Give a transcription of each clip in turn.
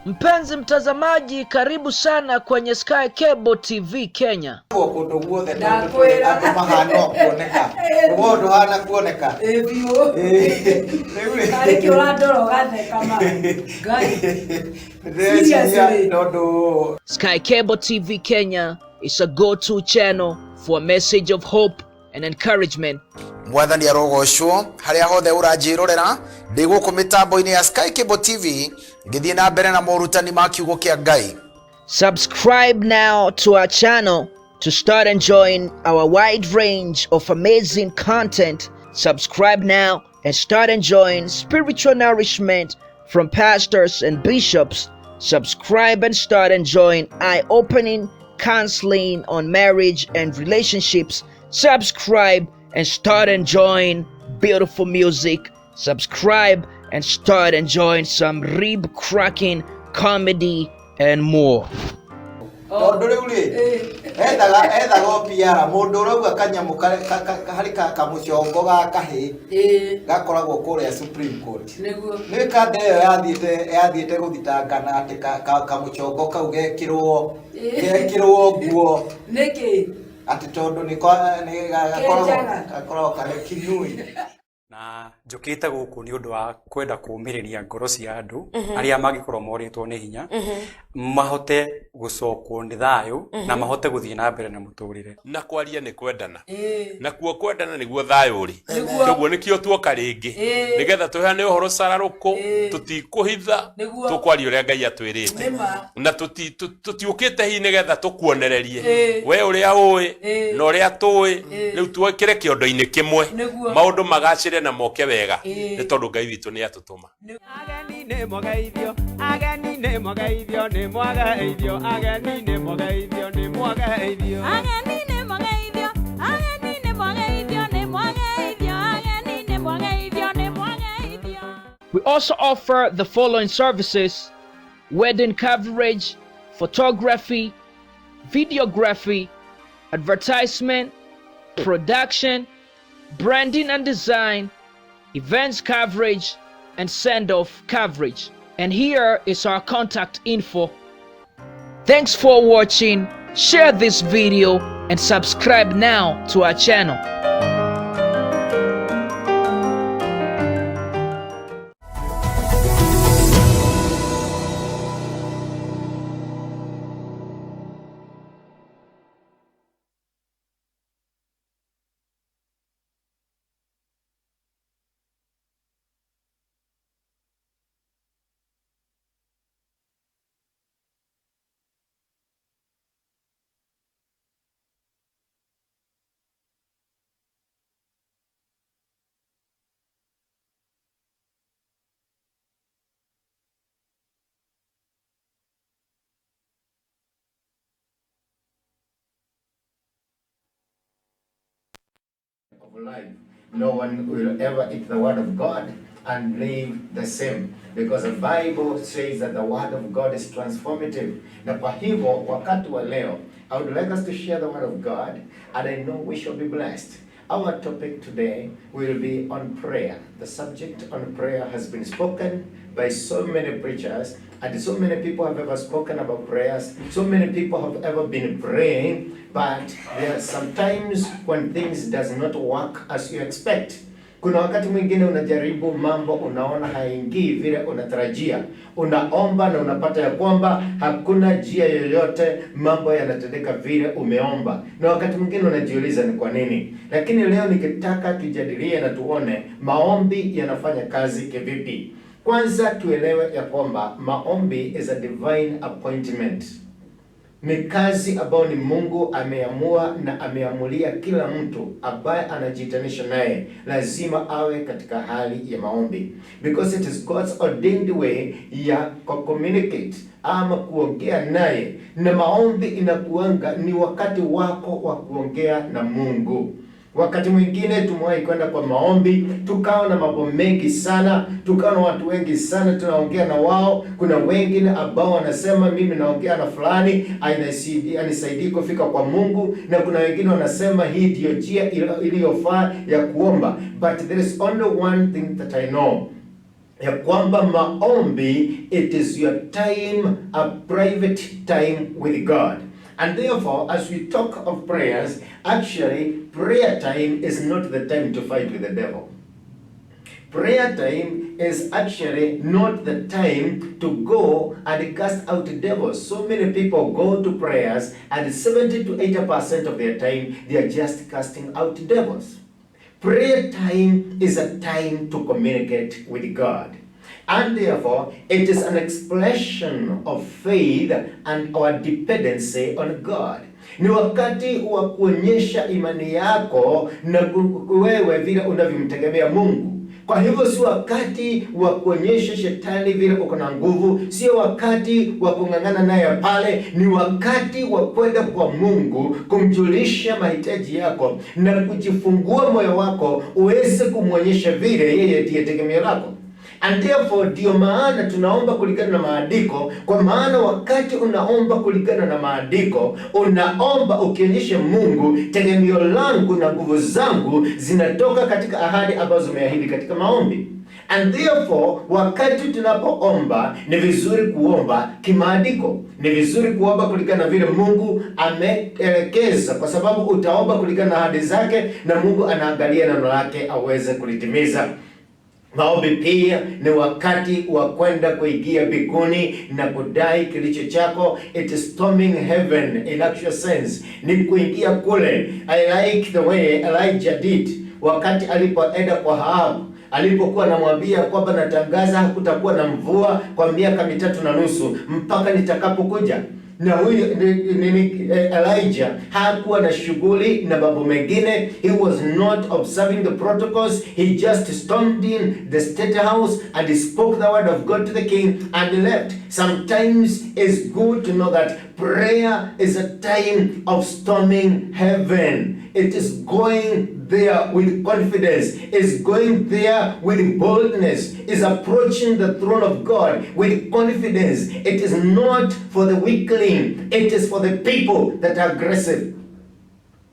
Mpenzi mtazamaji, karibu sana kwenye Sky Cable TV Kenya. Kũndũ guothe Ndakwĩra. andũ mahana o kuoneka rũgongo ndũhana kuoneka. Ĩ biũ. Rĩu rĩ, Tarĩ kĩ ũrandora ũgatheka ma Ngai. ndĩreciria Seriously. tondũ Sky Cable TV Kenya is a go-to channel for a message of hope and encouragement. Mwathani arogocwo haria hothe uranjirorera ndi guku mitambo-ini ya Sky Cable TV ngithie na mbere na morutani ma kiugo kia Ngai. Subscribe now to our channel to start enjoying our wide range of amazing content. Subscribe now and start enjoying spiritual nourishment from pastors and bishops. Subscribe and start enjoying eye-opening counseling on marriage and relationships. Subscribe and start enjoying beautiful music. Subscribe and start enjoying some rib-cracking comedy and more. Tondũ rĩu rĩ, ethaga o PR mũndũ ũrauga kanyamũ harĩ kamũcongo ga kahĩ Ĩ gakoragwo kũrĩa Supreme Court. Nĩguo. Nĩ kanda ĩyo yathiĩte gũthitangana atĩ kamũcongo kau gekĩrwo nguo. Nĩkĩ? Atĩ tondũ nĩ Kenjaga. gakoragwo karĩ kinui. Na njũkĩte gũkũ nĩ ũndũ wa kwenda kũũmĩrĩria ngoro cia andũ arĩa mangĩkorwo morĩtwo nĩ hinya, mahote gũcokwo nĩ thayũ na mahote gũthiĩ na mbere na mũtũrĩre. Na kwaria nĩ kwendana. Ĩ. Nakuo kwendana nĩguo thayũ ũrĩ. Nĩguo. Koguo nĩkĩo tuoka rĩngĩ nĩgetha tũheane ũhoro cararũkũ, tũtikũhitha, tũkwaria ũrĩa Ngai atwĩrĩte. Nĩma. Na tũtiũkĩte hihi nĩgetha tũkuonererie we ũrĩa ũĩ na ũrĩa tũĩ, rĩu twĩkĩre kĩondo-inĩ kĩmwe. Nĩguo. Maũndũ magacĩre na moke wega, nĩ tondũ Ngai witũ nĩ atũtũma. Ageni nĩ mwageithio, ageni nĩ mwageithio, nĩ mwageithio, ageni nĩ mwageithio, nĩ mwageithio. Ageni nĩ mwageithio, ageni nĩ mwageithio, nĩ mwageithio, ageni nĩ mwageithio, nĩ mwageithio. We also offer the following services: wedding coverage, photography, videography, advertisement, production, branding and design, events coverage, and send-off coverage. And here is our contact info. Thanks for watching. Share this video and subscribe now to our channel. Of life. No one will ever eat the word of God and live the same, because the Bible says that the word of God is transformative. Na kwa hivyo wakati wa leo, I would like us to share the word of God, and I know we shall be blessed. Our topic today will be on prayer. The subject on prayer has been spoken by so many preachers, and so many people have ever spoken about prayers. So many people have ever been praying, but there are sometimes when things does not work as you expect. Kuna wakati mwingine unajaribu mambo unaona haingii vile unatarajia. Unaomba na unapata ya kwamba hakuna njia yoyote mambo yanatendeka vile umeomba. Na wakati mwingine unajiuliza ni kwa nini. Lakini leo nikitaka tujadilie na tuone maombi yanafanya kazi kivipi. Kwanza tuelewe ya kwamba maombi is a divine appointment. Ni kazi ambayo ni Mungu ameamua na ameamulia kila mtu ambaye anajitanisha naye lazima awe katika hali ya maombi, because it is God's ordained way ya communicate ama kuongea naye, na maombi inakuanga ni wakati wako wa kuongea na Mungu. Wakati mwingine tumewahi kwenda kwa maombi, tukawa na mambo mengi sana, tukawa na watu wengi sana tunaongea na wao. Kuna wengine ambao wanasema mimi naongea na fulani anisaidie kufika kwa Mungu, na kuna wengine wanasema hii ndio njia iliyofaa ya kuomba. But there is only one thing that I know. ya kwamba maombi, it is your time, a private time with God. And therefore, as we talk of prayers, actually prayer time is not the time to fight with the devil. Prayer time is actually not the time to go and cast out devils. So many people go to prayers and 70 to 80% of their time they are just casting out devils. Prayer time is a time to communicate with God. And therefore, it is an expression of faith and our dependency on God. Ni wakati wa kuonyesha imani yako na wewe vile unavyomtegemea Mungu. Kwa hivyo si wakati wa kuonyesha shetani vile uko na nguvu, sio wakati wa kung'ang'ana naye pale, ni wakati wa kwenda kwa Mungu kumjulisha mahitaji yako na kujifungua moyo wako uweze kumwonyesha vile yeye ndiye tegemeo lako. And therefore, ndio maana tunaomba kulingana na maandiko, kwa maana wakati unaomba kulingana na maandiko, unaomba ukionyesha Mungu, tegemeo langu na nguvu zangu zinatoka katika ahadi ambazo umeahidi katika maombi. And therefore, wakati tunapoomba ni vizuri kuomba kimaandiko, ni vizuri kuomba kulingana na vile Mungu ameelekeza, kwa sababu utaomba kulingana na ahadi zake, na Mungu anaangalia neno lake aweze kulitimiza. Maombi pia ni wakati wa kwenda kuingia mbinguni na kudai kilicho chako. It is storming heaven in actual sense, ni kuingia kule. I like the way Elijah did wakati alipoenda kwa Ahab, alipokuwa anamwambia kwamba natangaza hakutakuwa na mvua kwa miaka 3.5 mpaka nitakapokuja. Na huyu Elijah hakuwa na shughuli na mambo mengine. He was not observing the protocols. He just stormed in the state house and he spoke the word of God to the king and he left. Sometimes it's good to know that prayer is a time of storming heaven. It is going there with confidence, is going there with boldness, is approaching the throne of God with confidence. It is not for the weakling, it is for the people that are aggressive.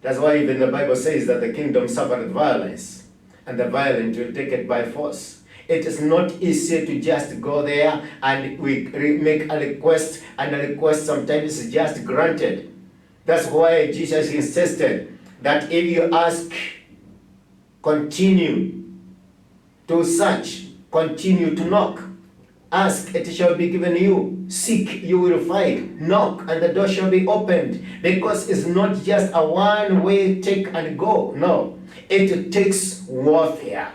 That's why even the Bible says that the kingdom suffereth violence, and the violent will take it by force. It is not easy to just go there and we make a request, and a request sometimes is just granted. That's why Jesus insisted that if you ask, continue to search, continue to knock. Ask, it shall be given you. Seek, you will find. Knock, and the door shall be opened. Because it's not just a one-way take and go. No, it takes warfare.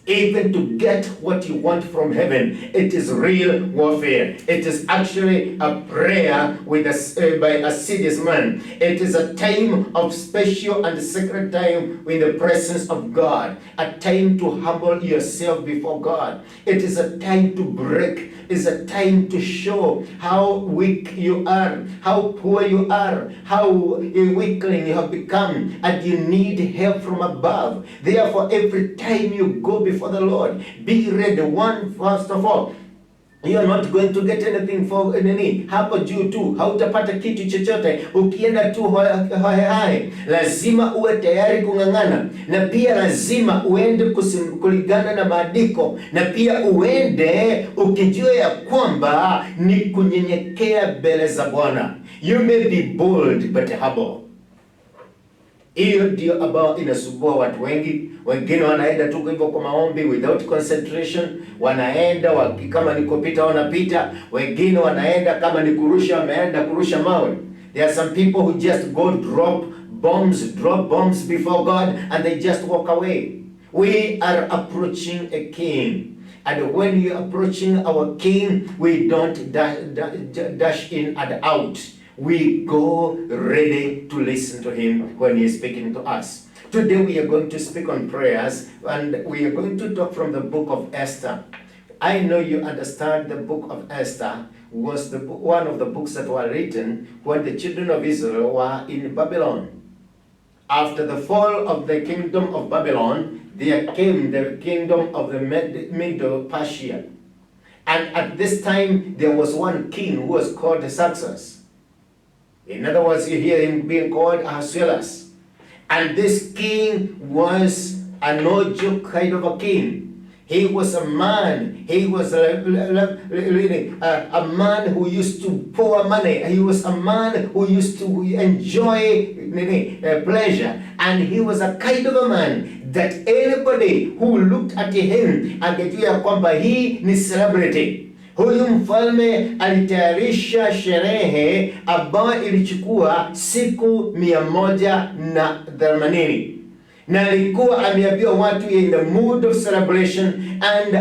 Even to get what you want from heaven, it is real warfare. It is actually a prayer by a serious man. It is a time of special and sacred time in the presence of God. A time to humble yourself before God. It is a time to break. It's a time to show how weak you are, how poor you are, how a weakling you have become, and you need help from above. Therefore, every time you go before the Lord, be ready. One, first of all, you are not going to get anything for nini hapo juu tu, hautapata kitu chochote ukienda tu hohehahe. Lazima uwe tayari kung'ang'ana, na pia lazima uende kulingana na maandiko, na pia uende ukijua ya kwamba ni kunyenyekea mbele za Bwana. You may be bold but humble. Hiyo ndio ambayo inasumbua watu wengi. Wengine wanaenda tu hivyo kwa maombi without concentration, wanaenda kama ni kupita wanapita, wengine wanaenda kama ni kurusha, wameenda kurusha mawe. There are some people who just go drop bombs before God and they just walk away. We are approaching a king. And when we are approaching our king, we don't dash in and out. We go ready to listen to him when he is speaking to us. Today we are going to speak on prayers, and we are going to talk from the book of Esther. I know you understand the book of Esther was one of the books that were written when the children of Israel were in Babylon. After the fall of the kingdom of Babylon, there came the kingdom of the Medo-Persia. And at this time, there was one king who was called Xerxes. In other words, you hear him being called Ahasuerus. And this king was a no-joke kind of a king. He was a man. He was really a man who used to pour money. He was a man who used to enjoy pleasure. And he was a kind of a man that anybody who looked at him angejua ya kwamba hii ni celebrity. Huyu mfalme alitayarisha sherehe ambayo ilichukua siku 180 na alikuwa ameambia watu in the mood of celebration, and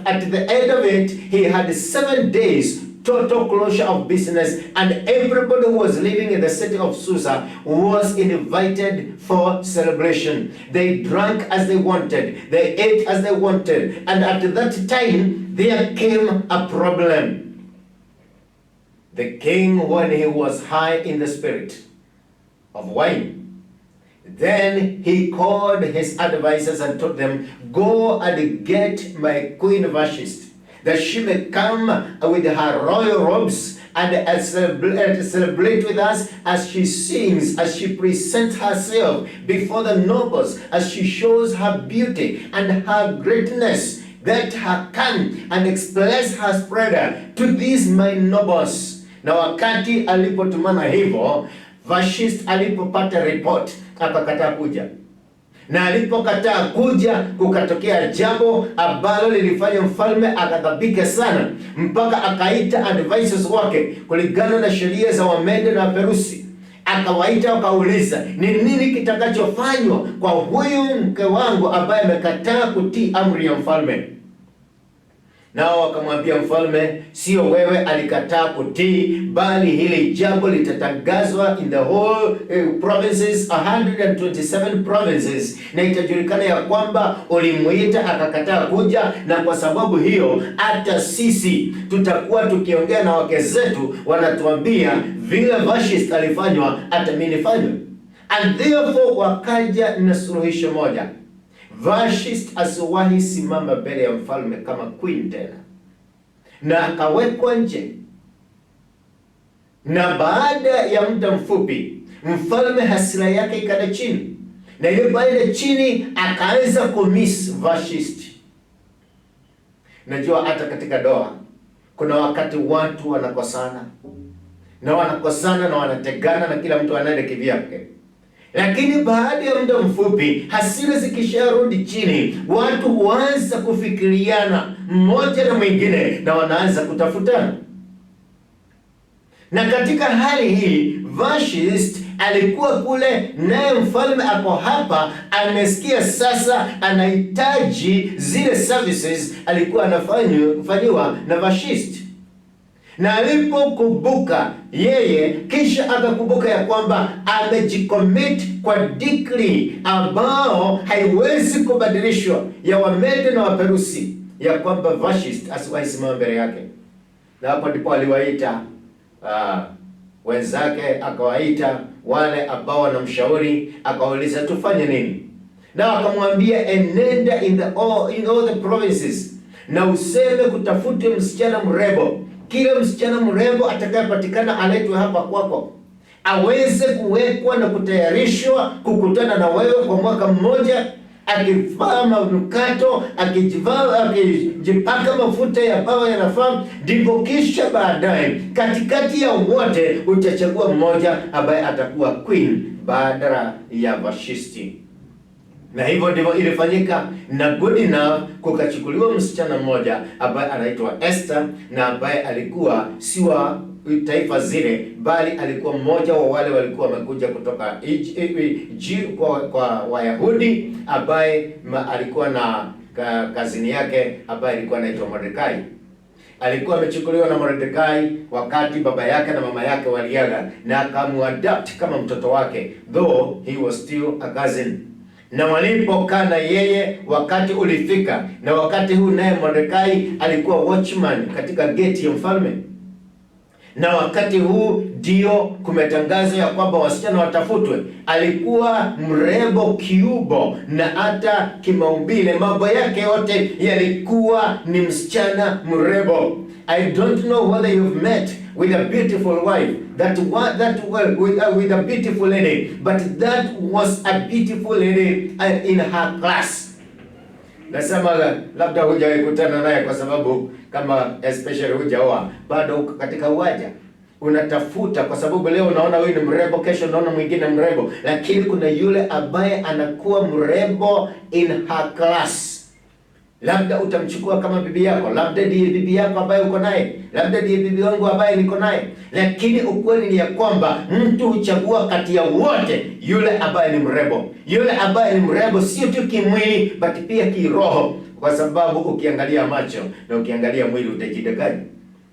at the end of it he had 7 days total closure of business, and everybody who was living in the city of Susa was invited for celebration. They drank as they wanted, they ate as they wanted, and at that time there came a problem. The king, when he was high in the spirit of wine, then he called his advisors and told them, "Go and get my queen Vashti, that she may come with her royal robes and celebrate with us as she sings, as she presents herself before the nobles, as she shows her beauty and her greatness. Let her come and express her splendor to these my nobles." Na wakati alipotumana hivyo, Vashti alipopata report akakataa kuja, na alipokataa kuja kukatokea jambo ambalo lilifanya mfalme akadhabika sana, mpaka akaita advisors wake kulingana na sheria za Wamede na Waperusi. Akawaita wakauliza, ni nini kitakachofanywa kwa huyu mke wangu ambaye amekataa kutii amri ya mfalme? Nao wakamwambia mfalme, sio wewe alikataa kutii, bali hili jambo litatangazwa in the whole provinces, 127 provinces, na itajulikana ya kwamba ulimuita akakataa kuja, na kwa sababu hiyo hata sisi tutakuwa tukiongea na wake zetu, wanatuambia vile Vashti alifanywa, hata mimi nifanywe. And therefore wakaja na suluhisho moja: Vashti asiwahi simama mbele ya mfalme kama queen tena, na akawekwa nje. Na baada ya muda mfupi, mfalme hasira yake ikaenda chini, na ilipoenda chini akaanza kumiss Vashti. Najua hata katika ndoa kuna wakati watu wanakosana na wanakosana na wanategana na kila mtu anaenda kivyake. Lakini baada ya muda mfupi, hasira zikisharudi chini, watu huanza kufikiriana mmoja na mwingine na wanaanza kutafutana. Na katika hali hii Vashti alikuwa kule, naye mfalme ako hapa, amesikia sasa anahitaji zile services alikuwa anafanyiwa na Vashti na alipokumbuka yeye, kisha akakumbuka ya kwamba amejicommit kwa decree ambao haiwezi kubadilishwa ya Wamede na Waperusi, ya kwamba Vashti asiwahi simama mbele yake. Na hapo ndipo aliwaita wenzake, akawaita wale ambao wanamshauri, akawauliza tufanye nini? Na akamwambia, enenda in all the provinces na useme kutafute msichana mrembo, kila msichana mrembo atakayepatikana aletwe hapa kwako, aweze kuwekwa na kutayarishwa kukutana na wewe kwa mwaka mmoja, akivaa manukato, akijivaa, akijipaka mafuta ya ambayo yanafaa, ndipo kisha baadaye katikati ya wote utachagua mmoja ambaye atakuwa queen badala ya Vashti. Na hivyo ndivyo ilifanyika, na good enough kukachukuliwa msichana mmoja ambaye anaitwa Esther na ambaye alikuwa si wa taifa zile, bali alikuwa mmoja wa wale walikuwa wamekuja kutoka kwa Wayahudi, ambaye alikuwa na cousin yake ambaye alikuwa anaitwa Mordekai. Alikuwa amechukuliwa na Mordekai wakati baba yake na mama yake waliaga, na akamuadopt kama mtoto wake, though he was still a cousin. Na walipokaa na yeye, wakati ulifika, na wakati huu naye Mordekai alikuwa watchman katika gate ya mfalme, na wakati huu ndio kumetangazwa ya kwamba wasichana watafutwe. Alikuwa mrembo kiumbo na hata kimaumbile, mambo yake yote yalikuwa ni msichana mrembo. I don't know whether you've met with a beautiful wife that wa, that well, with a beautiful lady, but that was a beautiful lady in her class. Nasema labda hujawahi naye kwa sababu kama especially hujaoa, bado uko katika uwanja unatafuta, kwa sababu leo unaona huyu ni mrembo, kesho unaona mwingine mrembo, lakini kuna yule ambaye anakuwa mrembo in her class. Labda utamchukua kama bibi yako, labda ndiye bibi yako ambaye uko naye, labda ndiye bibi wangu ambaye niko naye, lakini ukweli ni ya kwamba mtu huchagua kati ya wote yule ambaye ni mrembo, yule ambaye ni mrembo sio tu kimwili, but pia kiroho, kwa sababu ukiangalia macho na ukiangalia mwili utajidanganya.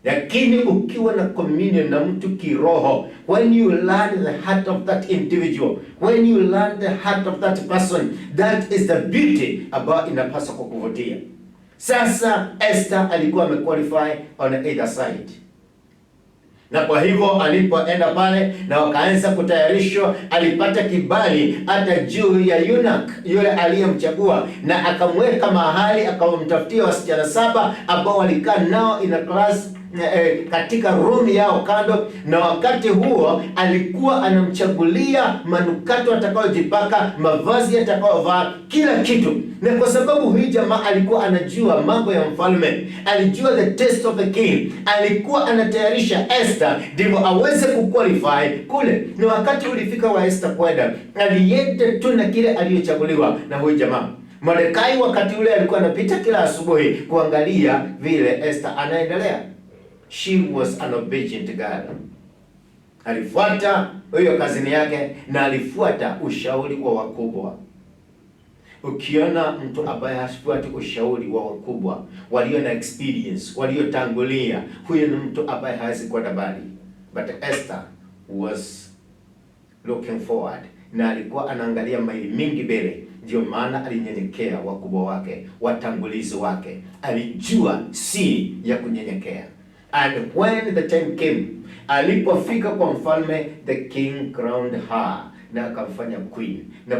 Lakini ukiwa na communion na mtu kiroho, when you learn the heart of that individual, when you learn the heart of that person, that is the beauty ambayo inapaswa kukuvutia. Sasa Esther alikuwa amequalify on either side, na kwa hivyo alipoenda pale na wakaanza kutayarishwa, alipata kibali hata juu ya eunuch yule aliyemchagua, na akamweka mahali, akamtafutia wasichana 7 ambao walikaa nao in a class katika room yao kando, na wakati huo alikuwa anamchagulia manukato atakayojipaka, mavazi atakayovaa, kila kitu. Na kwa sababu huyu jamaa alikuwa anajua mambo ya mfalme, alijua the taste of the king, alikuwa anatayarisha Esther ndivyo aweze kuqualify kule. Na wakati ulifika wa Esther kwenda, alienda tu na kile aliyochaguliwa na huyu jamaa. Mordekai wakati ule alikuwa anapita kila asubuhi kuangalia vile Esther anaendelea. She was an obedient girl. Alifuata huyo kazini yake na alifuata ushauri wa wakubwa. Ukiona mtu ambaye hafuati ushauri wa wakubwa walio na experience, waliotangulia, huyo ni mtu ambaye hawezi kwenda mbali. But Esther was looking forward, na alikuwa anaangalia maili mingi mbele. Ndio maana alinyenyekea wakubwa wake, watangulizi wake. Alijua siri ya kunyenyekea. And when the time came, alipofika kwa mfalme, the king crowned her na akamfanya queen na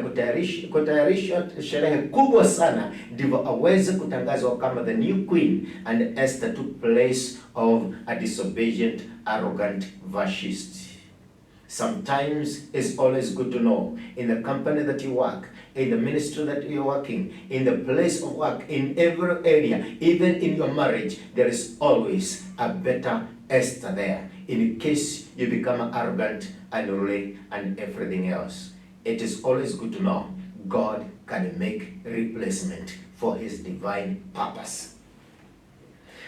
kutayarisha sherehe kubwa sana, ndivyo aweze kutangazwa kama the new queen. And Esther took place of a disobedient, arrogant Vashti. Sometimes it's always good to know in the company that you work, in the ministry that you're working, in the place of work, in every area, even in your marriage, there is always a better Esther there in case you become arrogant, unruly, and everything else. It is always good to know God can make replacement for his divine purpose.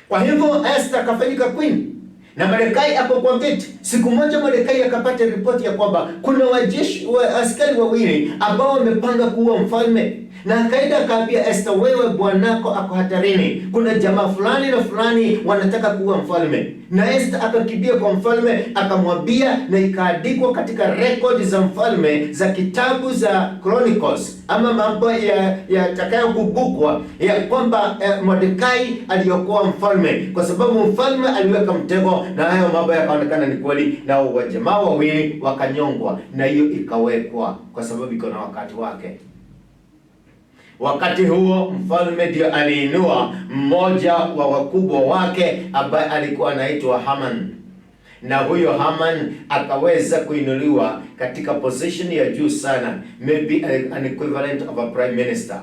Kwa hivyo Esther akafanyika queen na Mordekai ako kwa gate. Siku moja Mordekai akapata ripoti ya kwamba kuna wajeshi wa askari wawili ambao wamepanga kuua mfalme, na akaenda akaambia Esther, wewe bwanako ako hatarini, kuna jamaa fulani na fulani wanataka kuua mfalme. Na Esther akakimbia kwa mfalme akamwambia, na ikaandikwa katika rekodi za mfalme za kitabu za Chronicles ama mambo yatakayokumbukwa ya kwamba Mordekai aliokoa mfalme, kwa sababu mfalme aliweka mtego, na hayo mambo yakaonekana ni kweli, na wajamaa wawili wakanyongwa, na hiyo ikawekwa kwa sababu iko na wakati wake. Wakati huo mfalme ndio aliinua mmoja wa wakubwa wake ambaye alikuwa anaitwa Haman, na huyo Haman akaweza kuinuliwa katika position ya juu sana, maybe an equivalent of a prime minister.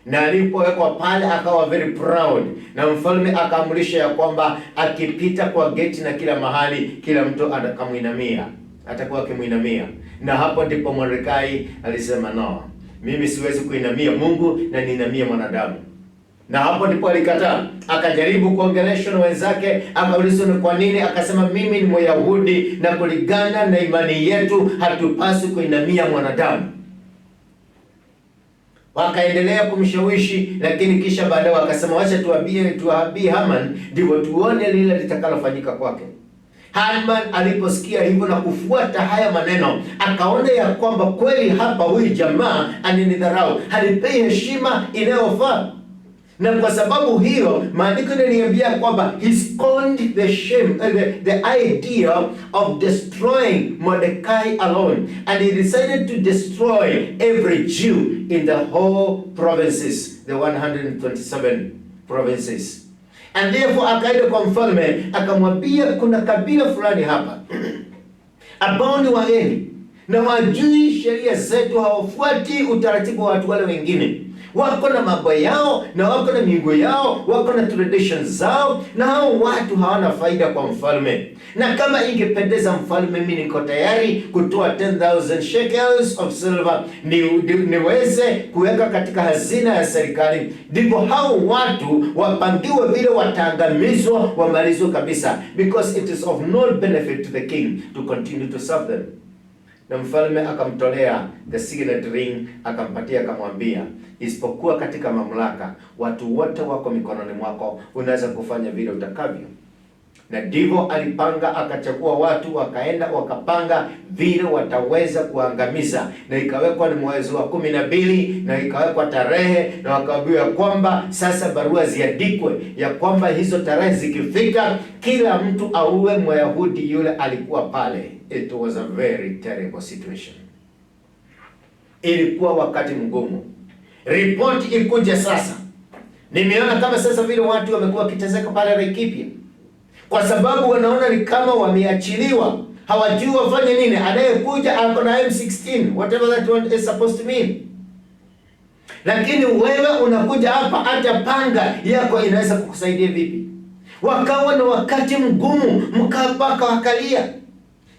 Na alipowekwa pale akawa very proud, na mfalme akaamrisha ya kwamba akipita kwa geti na kila mahali, kila mtu atakamwinamia, atakuwa akimwinamia. Na hapo ndipo Mordekai alisema no, mimi siwezi kuinamia Mungu na niinamie mwanadamu. Na hapo ndipo alikataa. Akajaribu kuongeleshwa na wenzake, akaulizwa ni kwa nini, akasema mimi ni Myahudi na kulingana na imani yetu hatupaswi kuinamia mwanadamu. Wakaendelea kumshawishi, lakini kisha baadaye wakasema wacha tuambie Haman ndivyo tuone lile litakalofanyika kwake. Haman aliposikia hivyo na kufuata haya maneno, akaona ya kwamba kweli hapa huyu jamaa aninidharau, hanipei heshima inayofaa. Na kwa sababu hiyo maandiko yananiambia kwamba he scorned the shame, the idea of destroying Mordecai alone, and he decided to destroy every Jew in the whole provinces, the 127 provinces. And therefore akaenda kwa mfalme akamwambia, kuna kabila fulani hapa ambao ni wageni na wajui sheria zetu, hawafuati utaratibu wa watu wale wengine. Wako na mambo yao na wako na miungu yao, wako na traditions zao, na hao watu hawana faida kwa mfalme. Na kama ingependeza mfalme, mimi niko tayari kutoa 10,000 shekels of silver niweze kuweka katika hazina ya serikali, ndipo hao watu wapangiwe vile wataangamizwa, wamalizwe kabisa, because it is of no benefit to the king to continue to serve them. Na mfalme akamtolea the signet ring, akampatia, akamwambia, isipokuwa katika mamlaka, watu wote wako mikononi mwako, unaweza kufanya vile utakavyo. Na ndivyo alipanga, akachagua watu, wakaenda wakapanga vile wataweza kuangamiza, na ikawekwa ni mwezi wa 12, na ikawekwa tarehe, na wakaambiwa kwamba sasa barua ziandikwe ya kwamba hizo tarehe zikifika, kila mtu auwe Myahudi yule alikuwa pale. It was a very terrible situation. Ilikuwa wakati mgumu. Ripoti ikuje sasa. Nimeona kama sasa vile watu wamekuwa wakiteseka pale Laikipia kwa sababu wanaona ni kama wameachiliwa, hawajui wafanye nini. Anayekuja ako na M16, whatever that one is supposed to mean. Lakini wewe unakuja hapa, hata panga yako inaweza kukusaidia vipi? Wakawa na wakati mgumu, mkapaka wakalia.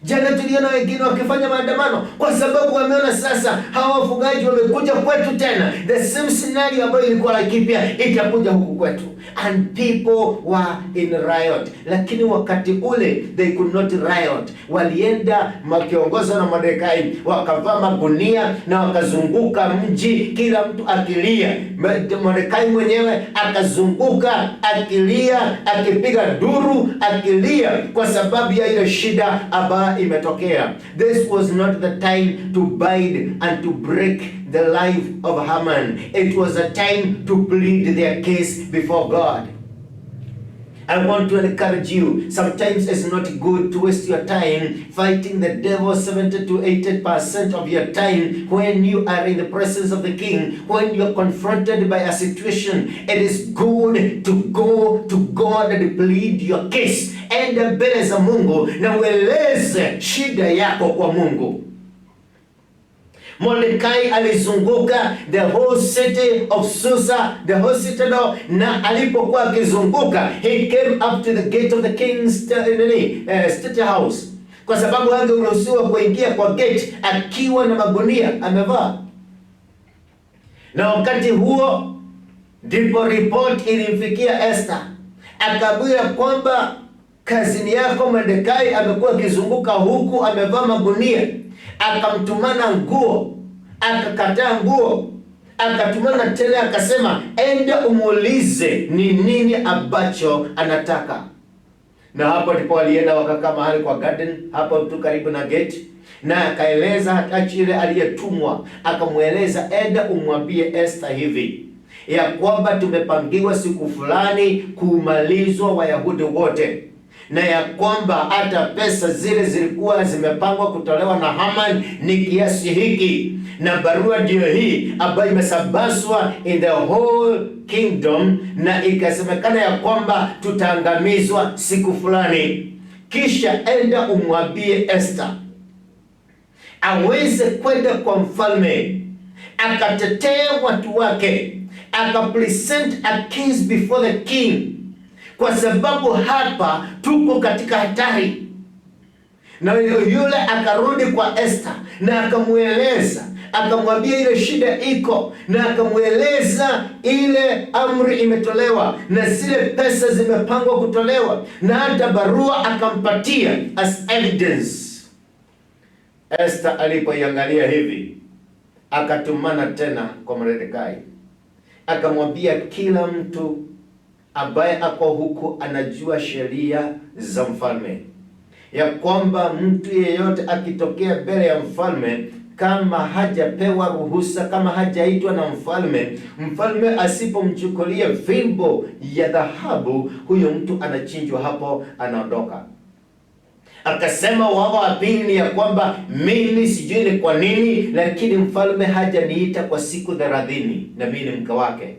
Jana tuliona wengine wakifanya maandamano kwa sababu wameona sasa hawa wafugaji wamekuja kwetu tena, the same scenario ambayo ilikuwa Laikipia itakuja huku kwetu, and people were in riot. Lakini wakati ule they could not riot, walienda wakiongozwa na Mordekai, wakavaa magunia na wakazunguka mji, kila mtu akilia. Mordekai mwenyewe akazunguka akilia, akipiga duru, akilia kwa sababu ya ile shida ambayo imetokea. This was not the time to bide and to break the life of Haman. It was a time to plead their case before God. I want to encourage you. Sometimes it's not good to waste your time fighting the devil 70 to 80% of your time when you are in the presence of the king, when you are confronted by a situation. It is good to go to God and plead your case. Enda mbele za Mungu na ueleze shida yako kwa Mungu. Mordekai alizunguka the whole city of Susa, the whole citadel, na alipokuwa akizunguka, he came up to the gate of the king's nini, state house, kwa sababu hangeruhusiwa kuingia kwa gate akiwa na magunia amevaa. Na wakati huo ndipo report ilimfikia Esther, akaambiwa kwamba cousin yako Mordekai amekuwa akizunguka huku amevaa magunia. Akamtumana nguo, akakataa nguo, akatumana tena, akasema enda umuulize ni nini ambacho anataka. Na hapo ndipo walienda wakakaa mahali kwa garden hapo tu karibu na gate, na akaeleza hata yule aliyetumwa, akamweleza enda umwambie Esther hivi ya kwamba tumepangiwa siku fulani kumalizwa Wayahudi wote, na ya kwamba hata pesa zile zilikuwa zimepangwa kutolewa na Haman ni kiasi hiki, na barua ndiyo hii ambayo imesambazwa in the whole kingdom, na ikasemekana ya kwamba tutaangamizwa siku fulani. Kisha enda umwambie Esther aweze kwenda kwa mfalme akatetea watu wake, akapresent a case before the king, kwa sababu hapa tuko katika hatari. Na yule akarudi kwa Esther na akamweleza, akamwambia ile shida iko, na akamweleza ile amri imetolewa na zile pesa zimepangwa kutolewa, na hata barua akampatia as evidence. Esther alipoiangalia hivi, akatumana tena kwa Mordekai, akamwambia kila mtu ambaye ako huku anajua sheria za mfalme, ya kwamba mtu yeyote akitokea mbele ya mfalme kama hajapewa ruhusa, kama hajaitwa na mfalme, mfalme asipomchukulia fimbo ya dhahabu, huyo mtu anachinjwa hapo, anaondoka. Akasema wao wa pili ni ya kwamba mimi sijui ni kwa nini, lakini mfalme hajaniita kwa siku 30 na mimi ni mke wake.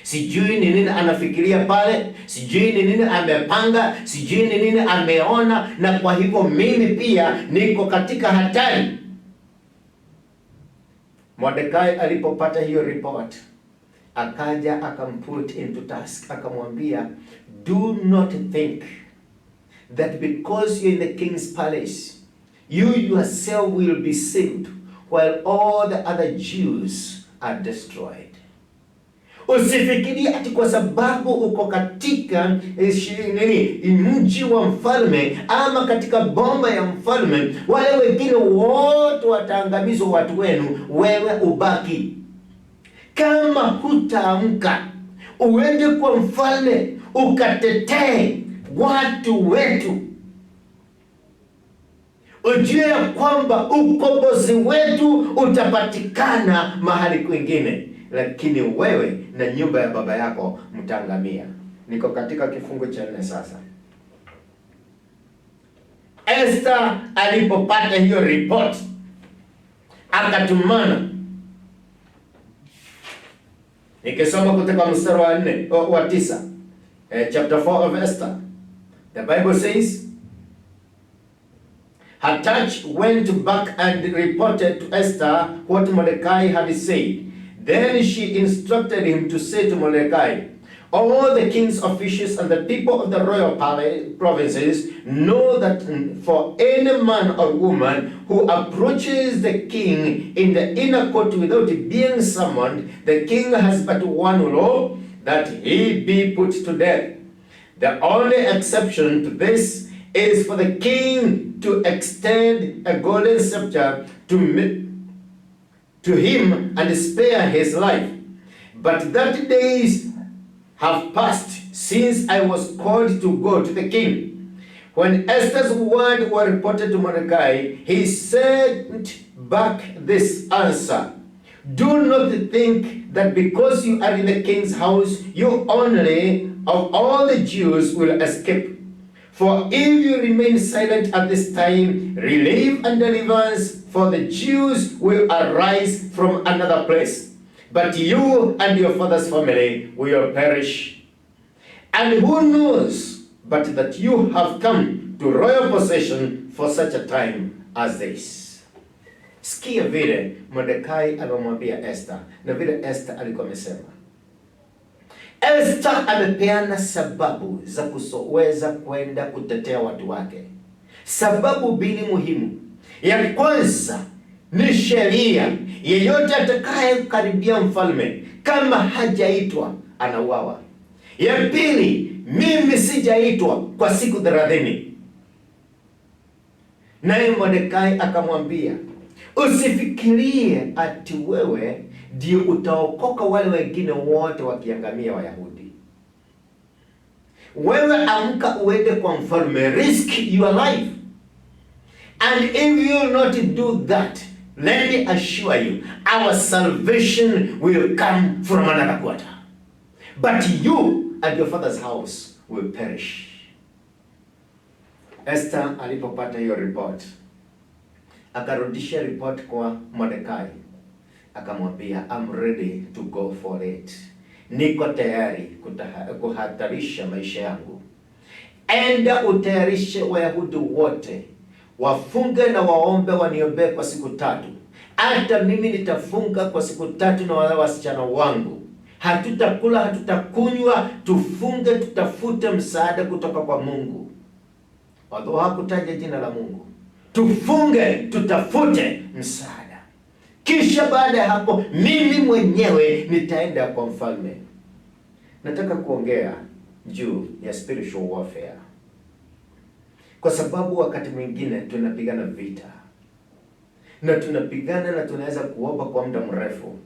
Sijui ni nini anafikiria pale, sijui ni nini amepanga, sijui ni nini ameona, na kwa hivyo mimi pia niko katika hatari. Mordekai alipopata hiyo report, Akaja akamput into task, akamwambia, do not think that because you're in the king's palace, you yourself will be saved while all the other Jews are destroyed. Usifikirie ati kwa sababu uko katika nini, mji wa mfalme ama katika boma ya mfalme, wale wengine wote wataangamizwa, watu wenu, wewe ubaki. Kama hutaamka uende kwa mfalme ukatetee watu wetu, ujue ya kwamba ukombozi wetu utapatikana mahali kwingine, lakini wewe na nyumba ya baba yako mtaangamia. Niko katika kifungu cha 4 sasa. Esther alipopata hiyo report akatumana. Nikisoma kutoka mstari wa 4 wa 9, chapter 4 of Esther, the Bible says, Hatach went back and reported to Esther what Mordecai had said. Then she instructed him to say to Mordecai, all the king's officials and the people of the royal palace provinces know that for any man or woman who approaches the king in the inner court without being summoned, the king has but one law, that he be put to death. The only exception to this is for the king to extend a golden scepter to him and spare his life. But that days have passed since I was called to go to the king. When Esther's word were reported to Mordecai, he sent back this answer. Do not think that because you are in the king's house, you only of all the Jews will escape. For if you remain silent at this time, relief and deliverance for the Jews will arise from another place. But you and your father's family will perish. And who knows but that you have come to royal possession for such a time as this? Sikia vile Mordekai amemwambia Esther na vile Esther alikuwa amesema. Esther amepeana sababu za kusoweza kwenda kutetea watu wake. Sababu mbili muhimu. Ya kwanza ni sheria, yeyote atakaye karibia mfalme kama hajaitwa anauawa. Ya pili, mimi sijaitwa kwa siku 30. Naye Mordekai akamwambia, usifikirie ati wewe ndio utaokoka wale wengine wote wakiangamia Wayahudi. Wewe amka uende kwa mfalme, risk your life. And if you not do that, let me assure you, our salvation will come from another quarter. But you and your father's house will perish. Esther alipopata hiyo report, akarudisha report kwa Mordekai, akamwambia, I'm ready to go for it. Niko tayari kuhatarisha maisha yangu. Enda utayarishe Wayahudi wote wafunge na waombe, waniombee kwa siku 3. Hata mimi nitafunga kwa siku 3 na wale wasichana wangu. Hatutakula, hatutakunywa, tufunge, tutafute msaada kutoka kwa Mungu. Although hakutaja jina la Mungu. Tufunge, tutafute msaada. Kisha baada ya hapo mimi mwenyewe nitaenda kwa mfalme. Nataka kuongea juu ya spiritual warfare, kwa sababu wakati mwingine tunapigana vita na tunapigana na tunaweza kuomba kwa muda mrefu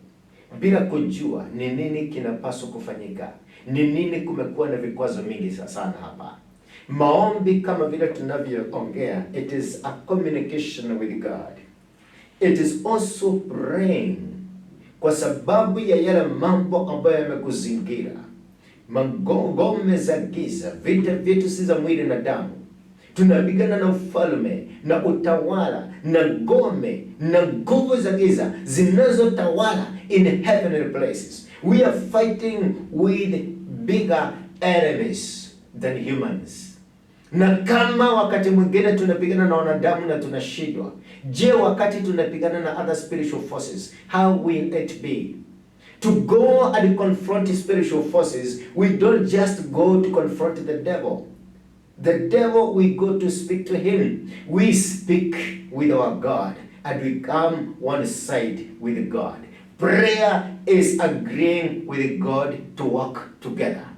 bila kujua ni nini kinapaswa kufanyika, ni nini. Kumekuwa na vikwazo mingi sana hapa. Maombi kama vile tunavyoongea, it is a communication with God. It is also praying kwa sababu ya yale mambo ambayo yamekuzingira, ngome za giza. Vita vyetu si za mwili na damu, tunapigana na ufalme na utawala na ngome na nguvu za giza zinazotawala in heavenly places. We are fighting with bigger enemies than humans. Na kama wakati mwingine tunapigana na wanadamu na tunashindwa, je, wakati tunapigana na other spiritual forces, how will it be? To go and confront spiritual forces, we don't just go to confront the devil. The devil, we go to speak to him. We speak with our God and we come one side with God. Prayer is agreeing with God to work together.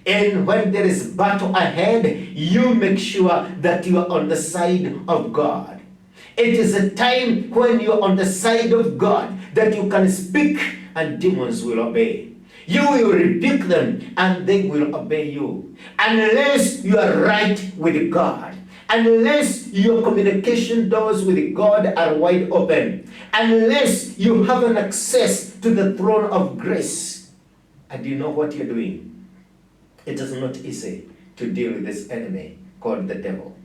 And when there is battle ahead, you make sure that you are on the side of God. It is a time when you're on the side of God that you can speak and demons will obey. You will rebuke them and they will obey you. Unless you are right with God, unless your communication doors with God are wide open, unless you have an access to the throne of grace, and you know what you're doing, it is not easy to deal with this enemy called the devil.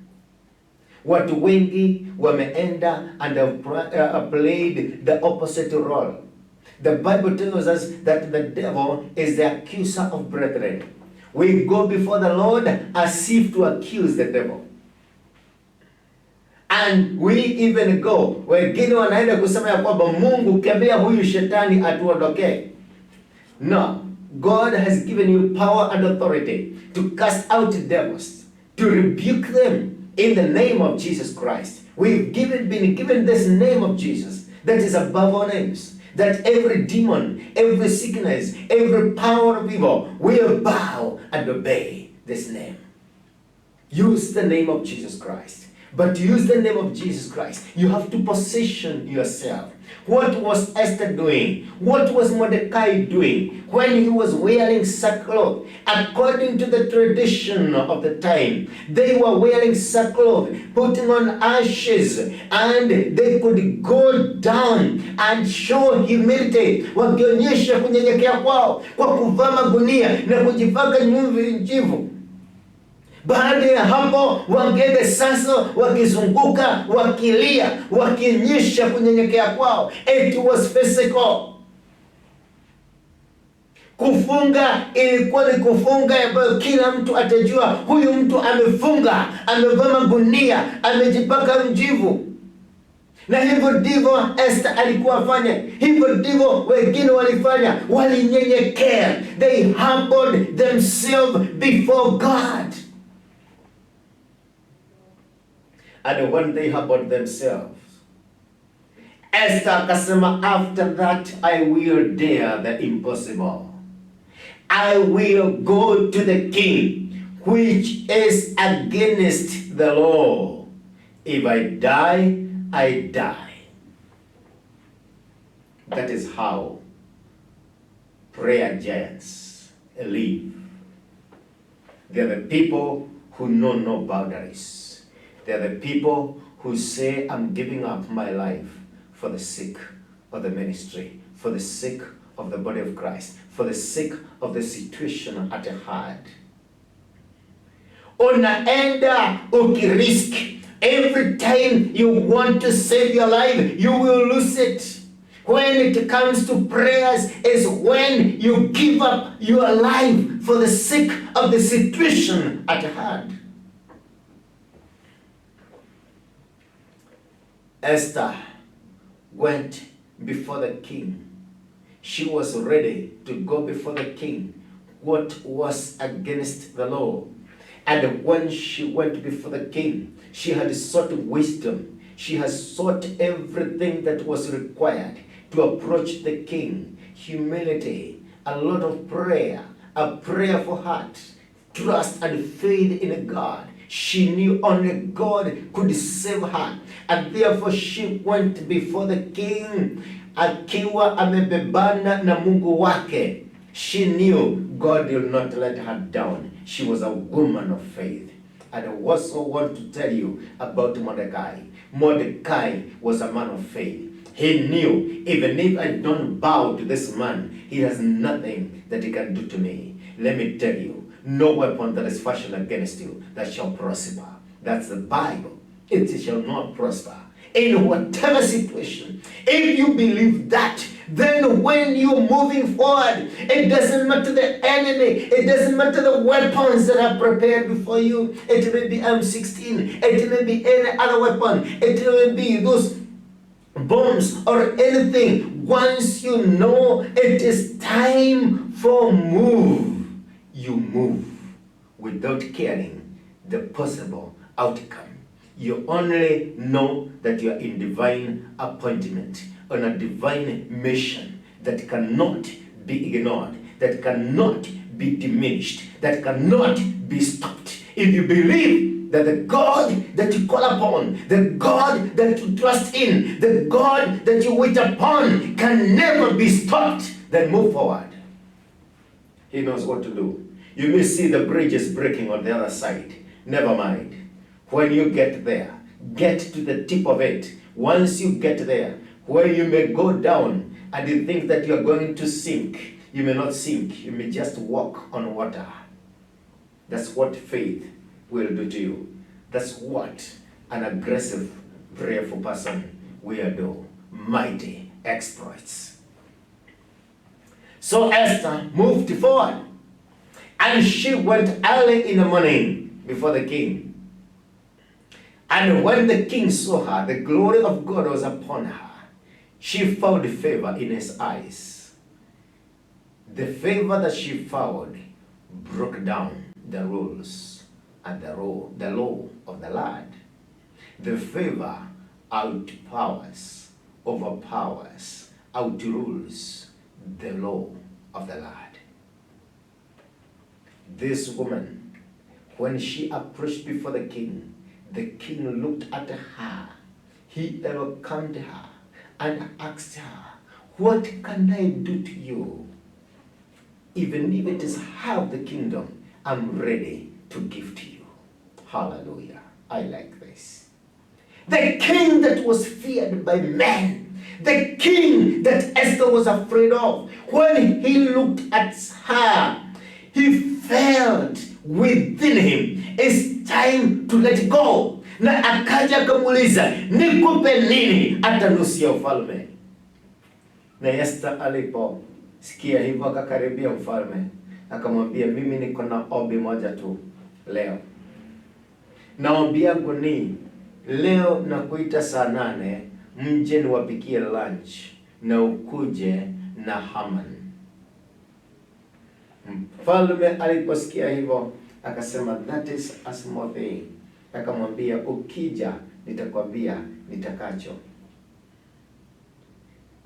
Watu wengi wameenda and have played the opposite role. The Bible tells us that the devil is the accuser of brethren. We go before the Lord as if to accuse the devil. And we even go, wengine wanaenda kusema ya kwamba Mungu kemea huyu shetani atuondokee. No, God has given you power and authority to cast out devils, to rebuke them in the name of Jesus Christ. We've been given this name of Jesus that is above all names, that every demon, every sickness, every power of evil will bow and obey this name. Use the name of Jesus Christ. But to use the name of Jesus Christ, you have to position yourself. What was Esther doing? What was Mordecai doing when he was wearing sackcloth? According to the tradition of the time, they were wearing sackcloth, putting on ashes, and they could go down and show humility, wakionyesha kunyenyekea kwao kwa kuvaa magunia na kujipaka nyumvi njivu. Baada ya hapo wangeenda sasa wakizunguka wakilia, wakionyesha kunyenyekea kwao. It was physical. Kufunga ilikuwa ni kufunga ambayo kila mtu atajua huyu mtu amefunga, amevaa magunia, amejipaka mjivu. Na hivyo ndivyo Esther alikuwa afanye, hivyo ndivyo wengine walifanya, walinyenyekea. They humbled themselves before God. And when they humbled themselves, Esther akasema, after that I will dare the impossible. I will go to the king, which is against the law. If I die, I die. That is how prayer giants live. They are the people who know no boundaries. They are the people who say, I'm giving up my life for the sake of the ministry, for the sake of the body of Christ, for the sake of the situation at hand. Unaenda ukirisk. Every time you want to save your life, you will lose it. When it comes to prayers is when you give up your life for the sake of the situation at hand. Esther went before the king. She was ready to go before the king, what was against the law. And when she went before the king, she had sought wisdom. She has sought everything that was required to approach the king. Humility, a lot of prayer, a prayerful heart, trust and faith in God. She knew only God could save her. And therefore she went before the king akiwa amebebana na Mungu wake. She knew God will not let her down. She was a woman of faith. And I also want to tell you about Mordecai. Mordecai was a man of faith. He knew, even if I don't bow to this man, he has nothing that he can do to me. Let me tell you, no weapon that is fashioned against you that shall prosper. That's the Bible. It shall not prosper. In whatever situation, if you believe that, then when you're moving forward, it doesn't matter the enemy, it doesn't matter the weapons that are prepared before you. It may be M16, it may be any other weapon, it may be those bombs or anything. Once you know it is time for move, you move without caring the possible outcome. You only know that you are in divine appointment, on a divine mission that cannot be ignored, that cannot be diminished, that cannot be stopped. If you believe that the God that you call upon, the God that you trust in, the God that you wait upon can never be stopped, then move forward. He knows what to do. You may see the bridges breaking on the other side. Never mind. When you get there, get to the tip of it. Once you get there, where you may go down and you think that you are going to sink, you may not sink. You may just walk on water. That's what faith will do to you. That's what an aggressive, prayerful person will do. Mighty exploits. So Esther moved forward, and she went early in the morning before the king. And when the king saw her, the glory of God was upon her. She found favor in his eyes. The favor that she found broke down the rules and the law of the land. The favor outpowers, overpowers, outrules the law of the land. This woman, when she approached before the king looked at her. He welcomed her and asked her, "What can I do to you? Even if it is half the kingdom, I'm ready to give to you." Hallelujah. I like this. The king that was feared by men, the king that Esther was afraid of, when he looked at her, he felt within him, it's time to let go. Na akaja akamuuliza, nikupe nini hata nusu ya ufalme? Na Esther alipo sikia hivyo akakaribia mfalme, akamwambia, mimi niko na ombi moja tu leo. Na ombi yangu ni leo nakuita saa 8 mje niwapikie lunch na ukuje na Haman. Mfalme aliposikia hivyo akasema, that is a small thing. Akamwambia, ukija nitakwambia nitakacho.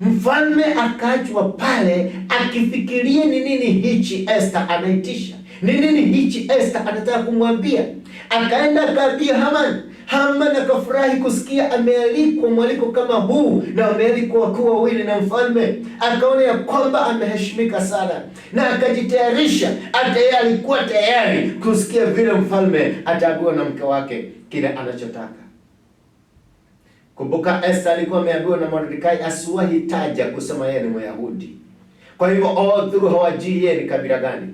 Mfalme akaachwa pale akifikiria ni nini hichi Esther anaitisha, ni nini hichi Esther anataka kumwambia. Akaenda akaambia Haman. Haman akafurahi kusikia amealikwa mwaliko kama huu, na amealikwa wakuu wawili na mfalme. Akaona ya kwamba ameheshimika sana na akajitayarisha. Hata yeye alikuwa tayari kusikia vile mfalme ataambiwa na mke wake kile anachotaka. Kumbuka Esther alikuwa ameambiwa na Mordekai asiwahi taja kusema yeye ni Myahudi. Kwa hivyo all through hawajui yeye ni kabila gani.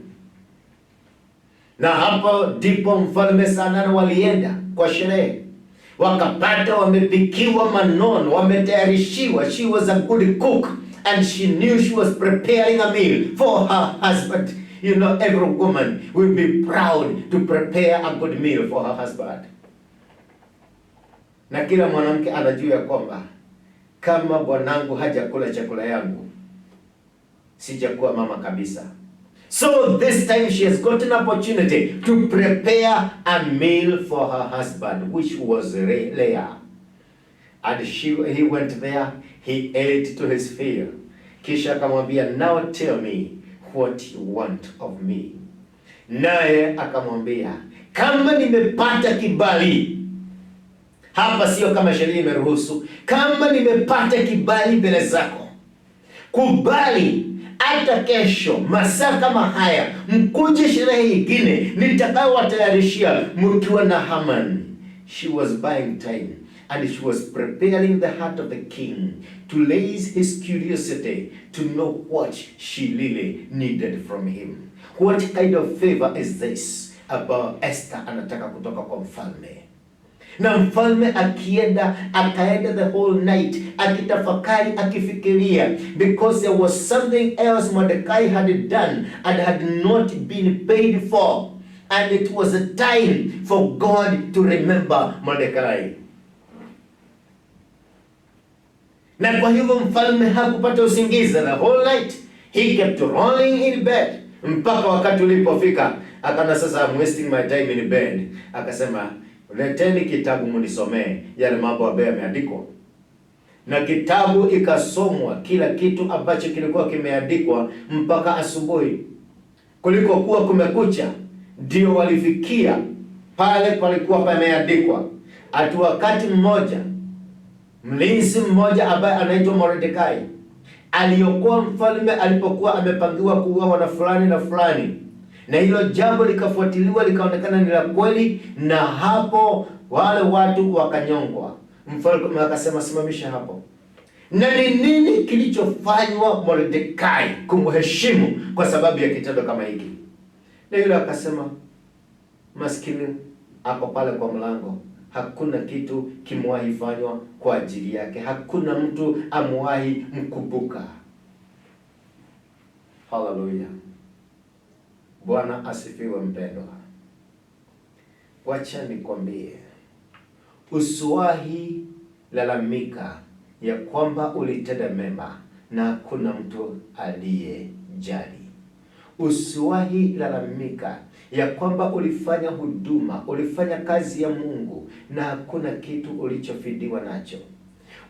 Na hapo ndipo mfalme saa 8 walienda kwa sherehe. Wakapata wamepikiwa manono, wametayarishiwa. She was a good cook and she knew she was preparing a meal for her husband. You know, every woman will be proud to prepare a good meal for her husband. Na kila mwanamke anajua ya kwamba kama bwanangu hajakula chakula yangu, sijakuwa mama kabisa. So this time she has got an opportunity to prepare a meal for her husband, which was Leah. And he went there, he ate to his fill. Kisha akamwambia, now tell me what you want of me. Naye akamwambia, kama nimepata kibali, hapa sio kama sheria imeruhusu, kama nimepata kibali mbele zako, kubali hata kesho masaa kama haya mkuje sherehe nyingine nitakayowatayarishia mkiwa na Haman. She was buying time and she was preparing the heart of the king to raise his curiosity to know what she really needed from him. What kind of favor is this about Esther anataka kutoka kwa mfalme? Na mfalme akienda, akaenda the whole night akitafakari, akifikiria, because there was something else Mordecai had done and had not been paid for, and it was a time for God to remember Mordecai. Na kwa hivyo mfalme hakupata usingizi the whole night. He kept rolling in bed mpaka wakati ulipofika akaona sasa, I'm wasting my time in bed. Akasema, leteni kitabu mnisomee yale mambo ambayo yameandikwa. Na kitabu ikasomwa, kila kitu ambacho kilikuwa kimeandikwa mpaka asubuhi. Kuliko kuwa kumekucha, ndio walifikia pale palikuwa pameandikwa ati wakati mmoja mlinzi mmoja ambaye anaitwa Mordekai aliokoa mfalme alipokuwa amepangiwa kuuawa na fulani na fulani, na hilo jambo likafuatiliwa likaonekana ni la kweli, na hapo wale watu wakanyongwa. Mfalme akasema, simamisha hapo. Na ni nini kilichofanywa Mordekai kumheshimu kwa sababu ya kitendo kama hiki? Na yule akasema, maskini ako pale kwa mlango, hakuna kitu kimewahi fanywa kwa ajili yake, hakuna mtu amewahi mkumbuka. Haleluya, Bwana asifiwe. Mpendwa, wacha nikwambie, usiwahi lalamika ya kwamba ulitenda mema na hakuna mtu aliyejali. Usiwahi lalamika ya kwamba ulifanya huduma, ulifanya kazi ya Mungu na hakuna kitu ulichofidiwa nacho.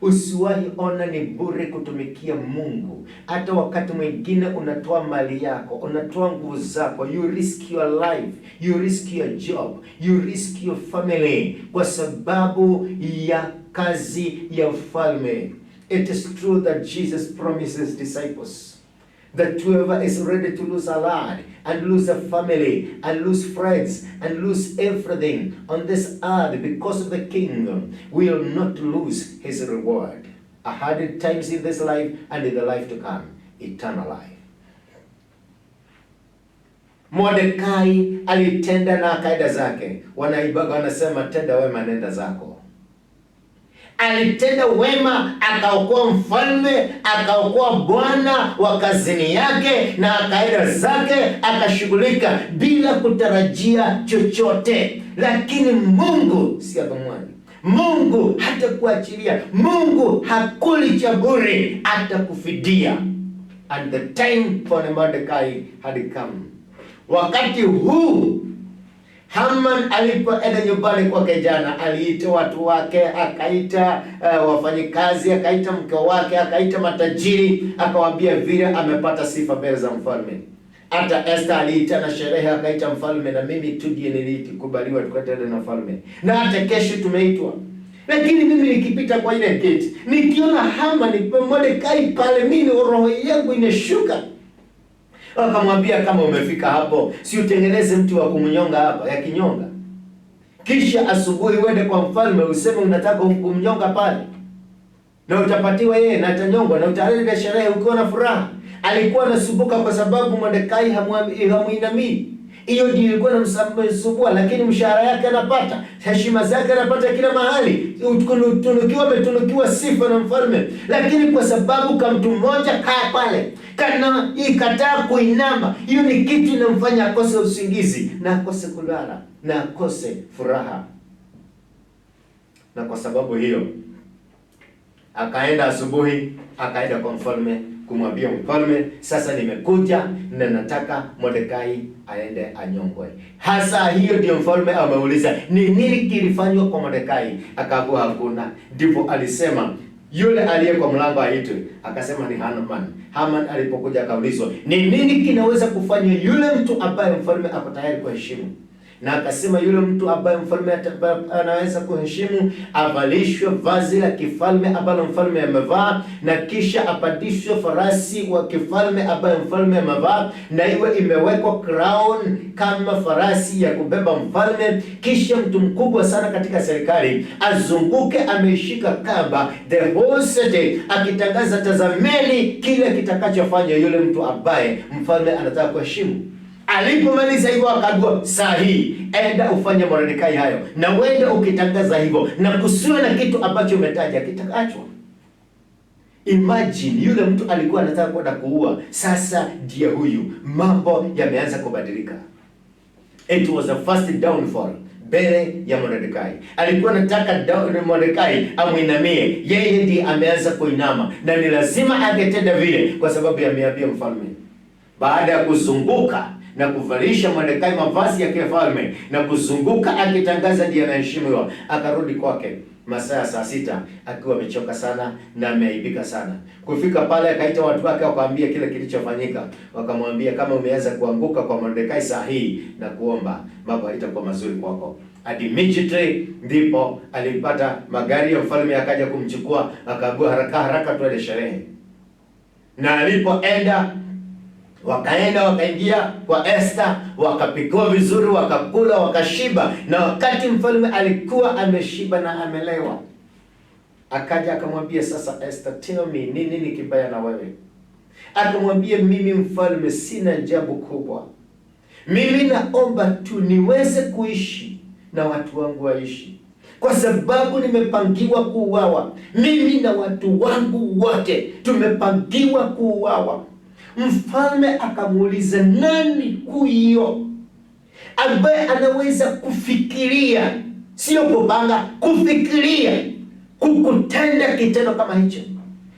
Usiwahi ona ni bure kutumikia Mungu. Hata wakati mwingine unatoa mali yako, unatoa nguvu zako, you risk your life, you risk your job, you risk your family kwa sababu ya kazi ya ufalme. It is true that Jesus promises disciples that whoever is ready to lose a lot and lose a family and lose friends and lose everything on this earth because of the kingdom will not lose his reward 100 times in this life and in the life to come, eternal life. Mordekai alitenda na akaenda zake. Wanaibaga wanasema, tenda wema, nenda zako. Alitenda wema, akaokoa mfalme, akaokoa bwana wa kazini yake, na akaenda zake akashughulika bila kutarajia chochote. Lakini Mungu si adhumani. Mungu hatakuachilia. Mungu hakuli cha bure, atakufidia. And the time for Mordecai had come. Wakati huu Haman alipoenda nyumbani kwake jana, aliita watu wake, akaita wafanyikazi, akaita mke wake, akaita matajiri, akawaambia vile amepata sifa mbele za mfalme. Hata Esther aliita na sherehe, akaita mfalme, na mimi tu ndiye nilikubaliwa tukaenda na mfalme, na hata kesho tumeitwa. Lakini mimi nikipita kwa ile gate nikiona Haman Mordekai pale, mimi roho yangu inashuka. Wakamwambia, kama umefika hapo, si utengeneze mtu wa kumnyonga hapa, ya kinyonga, kisha asubuhi uende kwa mfalme useme unataka kumnyonga pale, na utapatiwa yeye na atanyongwa na utaleta sherehe ukiwa na furaha. Alikuwa anasumbuka kwa sababu Mordekai hamuinamii. Hiyo ndio ilikuwa inamsumbua, lakini mshahara yake anapata, heshima zake anapata kila mahali, tunukiwa, ametunukiwa sifa na mfalme, lakini kwa sababu ka mtu mmoja kaa pale kana ikataa kuinama, hiyo ni kitu inamfanya akose usingizi na akose kulala na akose furaha. Na kwa sababu hiyo akaenda asubuhi, akaenda kwa mfalme kumwambia mfalme, sasa nimekuja na nataka Mordekai aende anyongwe. Hasa hiyo ndio mfalme ameuliza ni nini kilifanywa kwa Mordekai, akaambiwa hakuna. Ndipo alisema yule aliye kwa mlango aitwe, akasema ni Haman. Haman alipokuja akaulizwa ni nini kinaweza kufanywa yule mtu ambaye mfalme ako tayari kuheshimu na akasema yule mtu ambaye mfalme anaweza kuheshimu avalishwe vazi la kifalme ambalo mfalme amevaa, na kisha apandishwe farasi wa kifalme ambaye mfalme amevaa, na iwe imewekwa crown kama farasi ya kubeba mfalme. Kisha mtu mkubwa sana katika serikali azunguke ameishika kamba the whole city, akitangaza, tazameni kile kitakachofanywa yule mtu ambaye mfalme anataka kuheshimu. Alipomaliza hivyo akaambiwa, saa hii enda ufanye Mordekai hayo, na uende ukitangaza hivyo, na kusiwe na kitu ambacho umetaja kitakaachwa. Imagine yule mtu alikuwa anataka kwenda kuua, sasa ndiye huyu. Mambo yameanza kubadilika. It was the first downfall mbele ya Mordekai. Alikuwa anataka Mordekai amwinamie, yeye ndiye ameanza kuinama, na ni lazima angetenda vile kwa sababu ameambia mfalme. Baada ya kuzunguka na kuvalisha Mordekai mavazi ya kifalme na kuzunguka akitangaza ndiye anaheshimiwa, akarudi kwake masaa ya saa 6 akiwa amechoka sana na ameaibika sana. Kufika pale akaita watu wake wakaambia kile kilichofanyika, wakamwambia kama umeanza kuanguka kwa Mordekai saa hii na kuomba, mambo haitakuwa mazuri kwako. And immediately ndipo alipata magari ya mfalme akaja kumchukua, akaambiwa haraka haraka twende sherehe. Na alipoenda wakaenda wakaingia kwa Esther, wakapikiwa vizuri, wakakula, wakashiba. Na wakati mfalme alikuwa ameshiba na amelewa, akaja akamwambia, sasa Esther, tell me ni nini kibaya na wewe? Akamwambia, mimi mfalme, sina jambo kubwa, mimi naomba tu niweze kuishi na watu wangu waishi, kwa sababu nimepangiwa kuuawa. Mimi na watu wangu wote tumepangiwa kuuawa. Mfalme akamuuliza, nani huyo ambaye anaweza kufikiria, sio kupanga, kufikiria kukutenda kitendo kama hicho?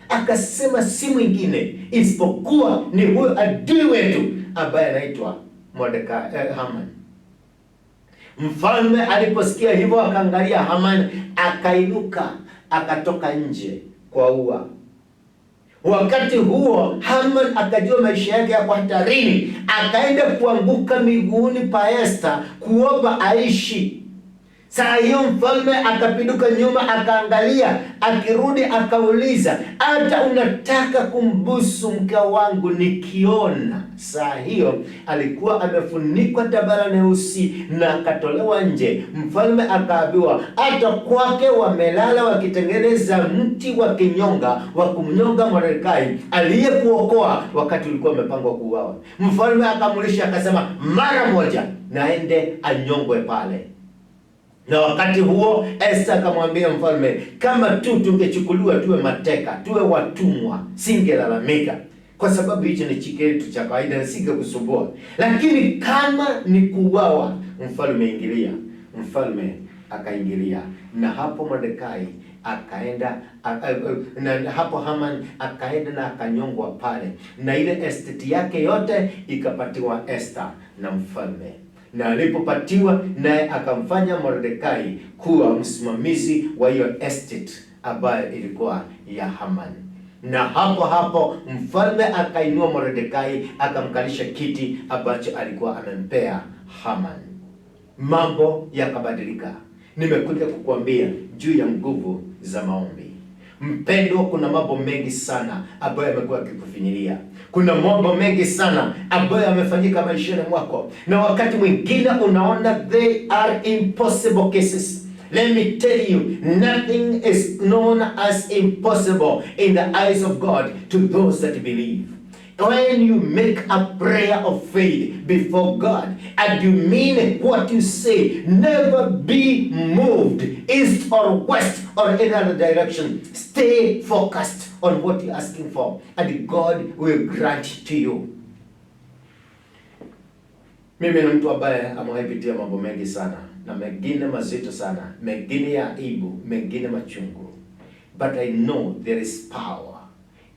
Akasema si mwingine isipokuwa ni huyo adui wetu ambaye anaitwa Mordekai, Haman. Mfalme aliposikia hivyo akaangalia Haman, akainuka akatoka nje kwa ua. Wakati huo Haman akajua maisha yake yako hatarini, akaenda kuanguka miguuni pa Esther kuomba aishi. Saa hiyo mfalme akapinduka nyuma akaangalia, akirudi akauliza, hata unataka kumbusu mke wangu nikiona? Saa hiyo alikuwa amefunikwa tabara nyeusi na akatolewa nje. Mfalme akaambiwa hata kwake wamelala wakitengeneza mti wa kinyonga wa kumnyonga Mordekai aliyekuokoa wakati ulikuwa umepangwa kuuawa. Mfalme akamulisha akasema, mara moja naende anyongwe pale. Na wakati huo Esther akamwambia mfalme, kama tu tungechukuliwa tuwe mateka, tuwe watumwa, singelalamika kwa sababu hicho ni kitu cha kawaida na singekusumbua, lakini kama ni kuuawa, mfalme ingilia. Mfalme akaingilia, na hapo Mordekai akaenda na hapo Haman akaenda na akanyongwa pale, na ile estate yake yote ikapatiwa Esther na mfalme na alipopatiwa naye akamfanya Mordekai kuwa msimamizi wa hiyo estate ambayo ilikuwa ya Haman. Na hapo hapo mfalme akainua Mordekai akamkalisha kiti ambacho alikuwa amempea Haman. Mambo yakabadilika. Nimekuja kukuambia juu ya nguvu za maombi. Mpendwa, kuna mambo mengi sana ambayo yamekuwa yakikufinyilia. Kuna mambo mengi sana ambayo yamefanyika maishani mwako, na wakati mwingine unaona they are impossible cases. Let me tell you, nothing is known as impossible in the eyes of God to those that believe. When you make a prayer of faith before God and you mean what you say, never be moved east or west or any other direction. Stay focused on what you're asking for, and God will grant to you. Mimi ni mtu ambaye amewahi pitia mambo mengi sana na mengine mazito sana, mengine ya aibu, mengine machungu, but I know there is power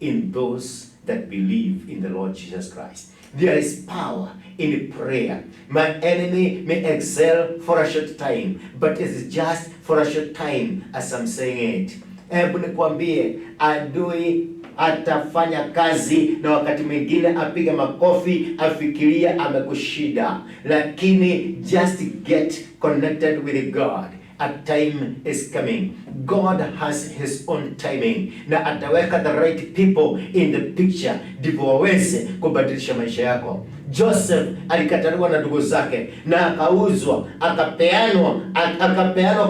in those that believe in the Lord Jesus Christ. There is power in prayer. My enemy may excel for a short time, but it's just for a short time as I'm saying it. Hebu nikwambie, adui atafanya kazi na wakati mwingine apiga makofi afikiria amekushinda, lakini just get connected with God. A time is coming. God has his own timing, na ataweka the right people in the picture ndivyo waweze kubadilisha maisha yako. Joseph alikataliwa na ndugu zake na akauzwa, akapeanwa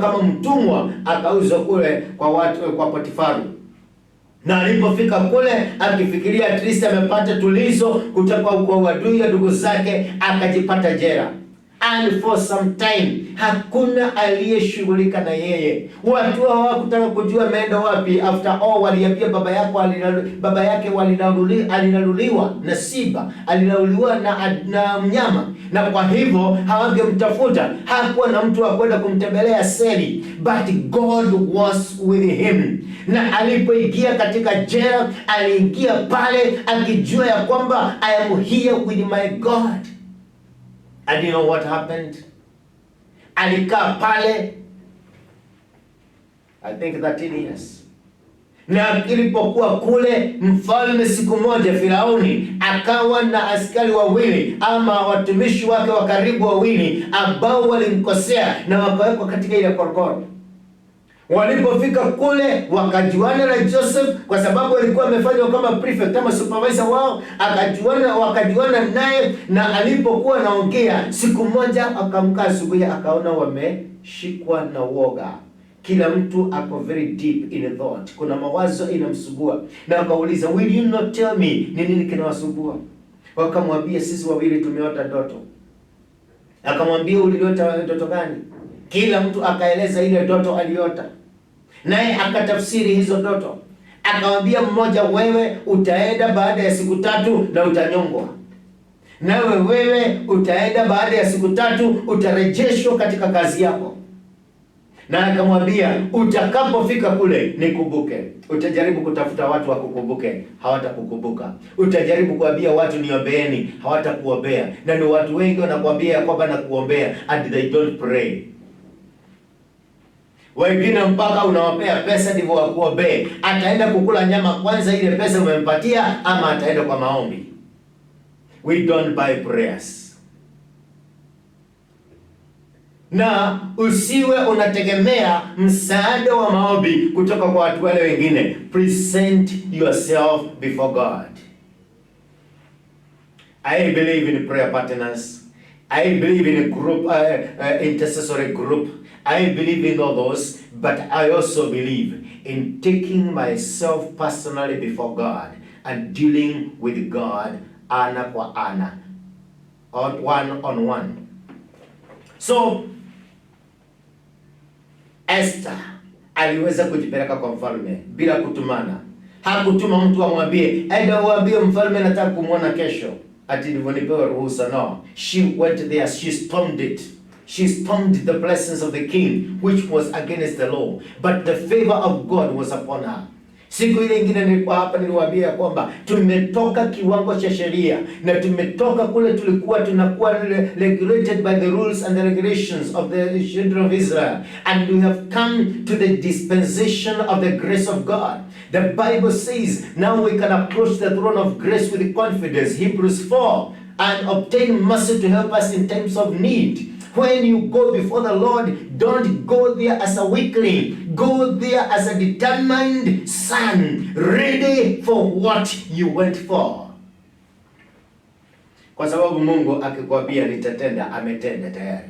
kama mtumwa, akauzwa kule kwa watu, kwa Potifaru na alipofika kule akifikiria at least amepata tulizo kutoka kwa uadui ya ndugu zake, akajipata jela. And for some time hakuna aliyeshughulika na yeye. Watu hawakutaka kujua ameenda wapi. After all, waliambia baba yake alilaluliwa na simba, alilaluliwa na mnyama, na kwa hivyo hawangemtafuta. Hakuwa na mtu wa kwenda kumtembelea seli, but God was with him. Na alipoingia katika jela, aliingia pale akijua ya kwamba I am here with my God. And you know what happened? Alikaa pale, I think, 13 years. Na ilipokuwa kule, mfalme siku moja Firauni akawa na askari wawili ama watumishi wake wa karibu wawili ambao walimkosea na wakawekwa katika ile korokoro. Walipofika kule wakajuana na Joseph kwa sababu alikuwa amefanywa kama prefect ama supervisor wao, wakajuana naye, na alipokuwa anaongea siku moja akamka asubuhi akaona wameshikwa na woga. Kila mtu ako very deep in thought, kuna mawazo inamsumbua, na akauliza, "Will you not tell me ni nini kinawasumbua?" Wakamwambia, "Sisi wawili tumeota ndoto." Akamwambia, "Uliota ndoto gani?" Kila mtu akaeleza ile ndoto aliota, naye akatafsiri hizo ndoto. Akamwambia mmoja, "Wewe utaenda baada ya siku 3 na utanyongwa, nawe wewe utaenda baada ya siku 3 utarejeshwa katika kazi yako." Na akamwambia, "Utakapofika kule nikumbuke." Utajaribu kutafuta watu wakukumbuke, hawatakukumbuka. Utajaribu kuambia watu niombeeni, hawatakuombea. Na ni watu wengi wanakuambia kwamba nakuombea, and they don't pray. Wengine mpaka unawapea pesa ndivyo wakuombee. Ataenda kukula nyama kwanza ile pesa umempatia, ama ataenda kwa maombi? We don't buy prayers. Na usiwe unategemea msaada wa maombi kutoka kwa watu wale wengine. Present yourself before God. I believe in prayer partners. I believe in a group, intercessory group. I believe in all those, but I also believe in taking myself personally before God and dealing with God ana kwa ana, on one on one. So Esther aliweza kujipeleka kwa mfalme bila kutumana. Hakutuma mtu amwambie, "Enda uambie mfalme nataka kumwona kesho, ati ndivyo nipewe ruhusa." No, she went there, she stormed it. She stormed the presence of the king, which was against the law, but the favor of God was upon her. Siku ile ingine nilikuwa hapa niliwaambia kwamba tumetoka kiwango cha sheria na tumetoka kule tulikuwa tunakuwa regulated by the rules and the regulations of the children of Israel, and we have come to the dispensation of the grace of God. The Bible says now we can approach the throne of grace with confidence, Hebrews 4, and obtain mercy to help us in times of need. When you go before the Lord, don't go there as a weakling. Go there as a determined son, ready for what you went for. Kwa sababu Mungu akikwambia nitatenda, ametenda tayari.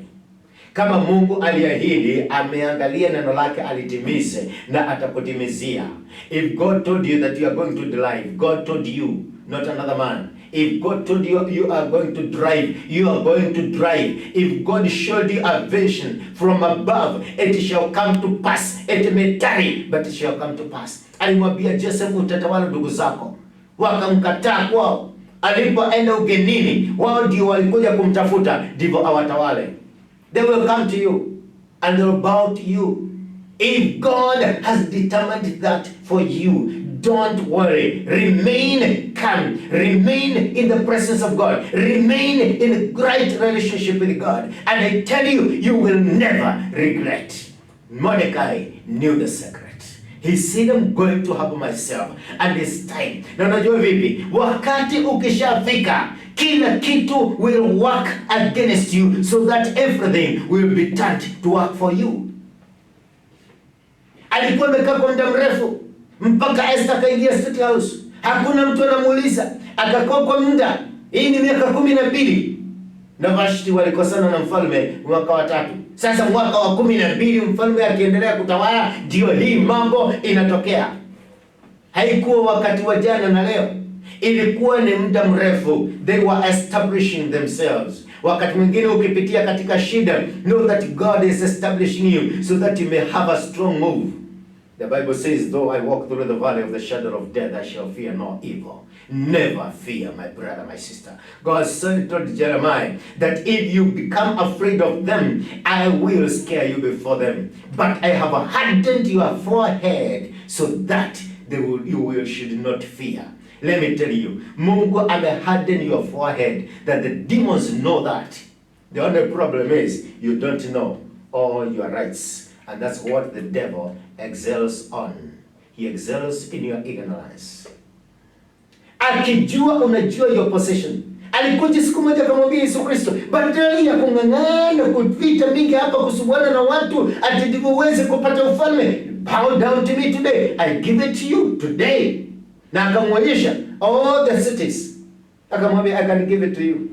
Kama Mungu aliahidi, ameangalia neno lake alitimize na atakutimizia. If God told you that you are going to drive, God told you, not another man. If God told you you are going to drive, you are going to drive. If God showed you a vision from above, it shall come to pass. It may tarry, but it shall come to pass. Alimwambia Joseph, "Utatawala ndugu zako." Wakamkataa kwao. Alipoenda ugenini, wao ndio walikuja kumtafuta, ndivyo awatawale. They will come to you and they will bow to you. If God has determined that for you, don't worry. Remain calm. Remain in the presence of God. Remain in great relationship with God. And I tell you, you will never regret. Mordecai knew the secret. He said, "I'm going to humble myself and it's time." Na unajua vipi? Wakati ukishafika, kila kitu will work against you so that everything will be turned to work for you. Alikuwa amekaa kwa muda mrefu mpaka Esther akaingia State House, hakuna mtu anamuuliza. Akakaa kwa muda, hii ni miaka 12, na Vashti walikosana na mfalme mwaka wa tatu. Sasa mwaka wa 12 mfalme akiendelea kutawala, ndio hii mambo inatokea. Haikuwa wakati wa jana na leo, ilikuwa ni muda mrefu. They were establishing themselves, Wakati mwingine ukipitia katika shida, know that God is establishing you so that you may have a strong move. The Bible says, though I walk through the valley of the shadow of death, I shall fear no evil. Never fear, my brother, my sister. God said to Jeremiah that if you become afraid of them, I will scare you before them. But I have hardened your forehead so that you will should not fear. Let me tell you, Mungu ame harden your forehead that the demons know that. The only problem is you don't know all your rights. And that's what the devil excels on. He excels in your ignorance. Akijua unajua your position. Alikuja siku moja akamwambia Yesu Kristo, badala ya kung'ang'ana kupita mingi hapa kusumbuana na watu ati ndivyo uweze kupata ufalme, bow down to me today, I give it to you today. Na akamwonyesha all the cities, akamwambia, "I can give it to you."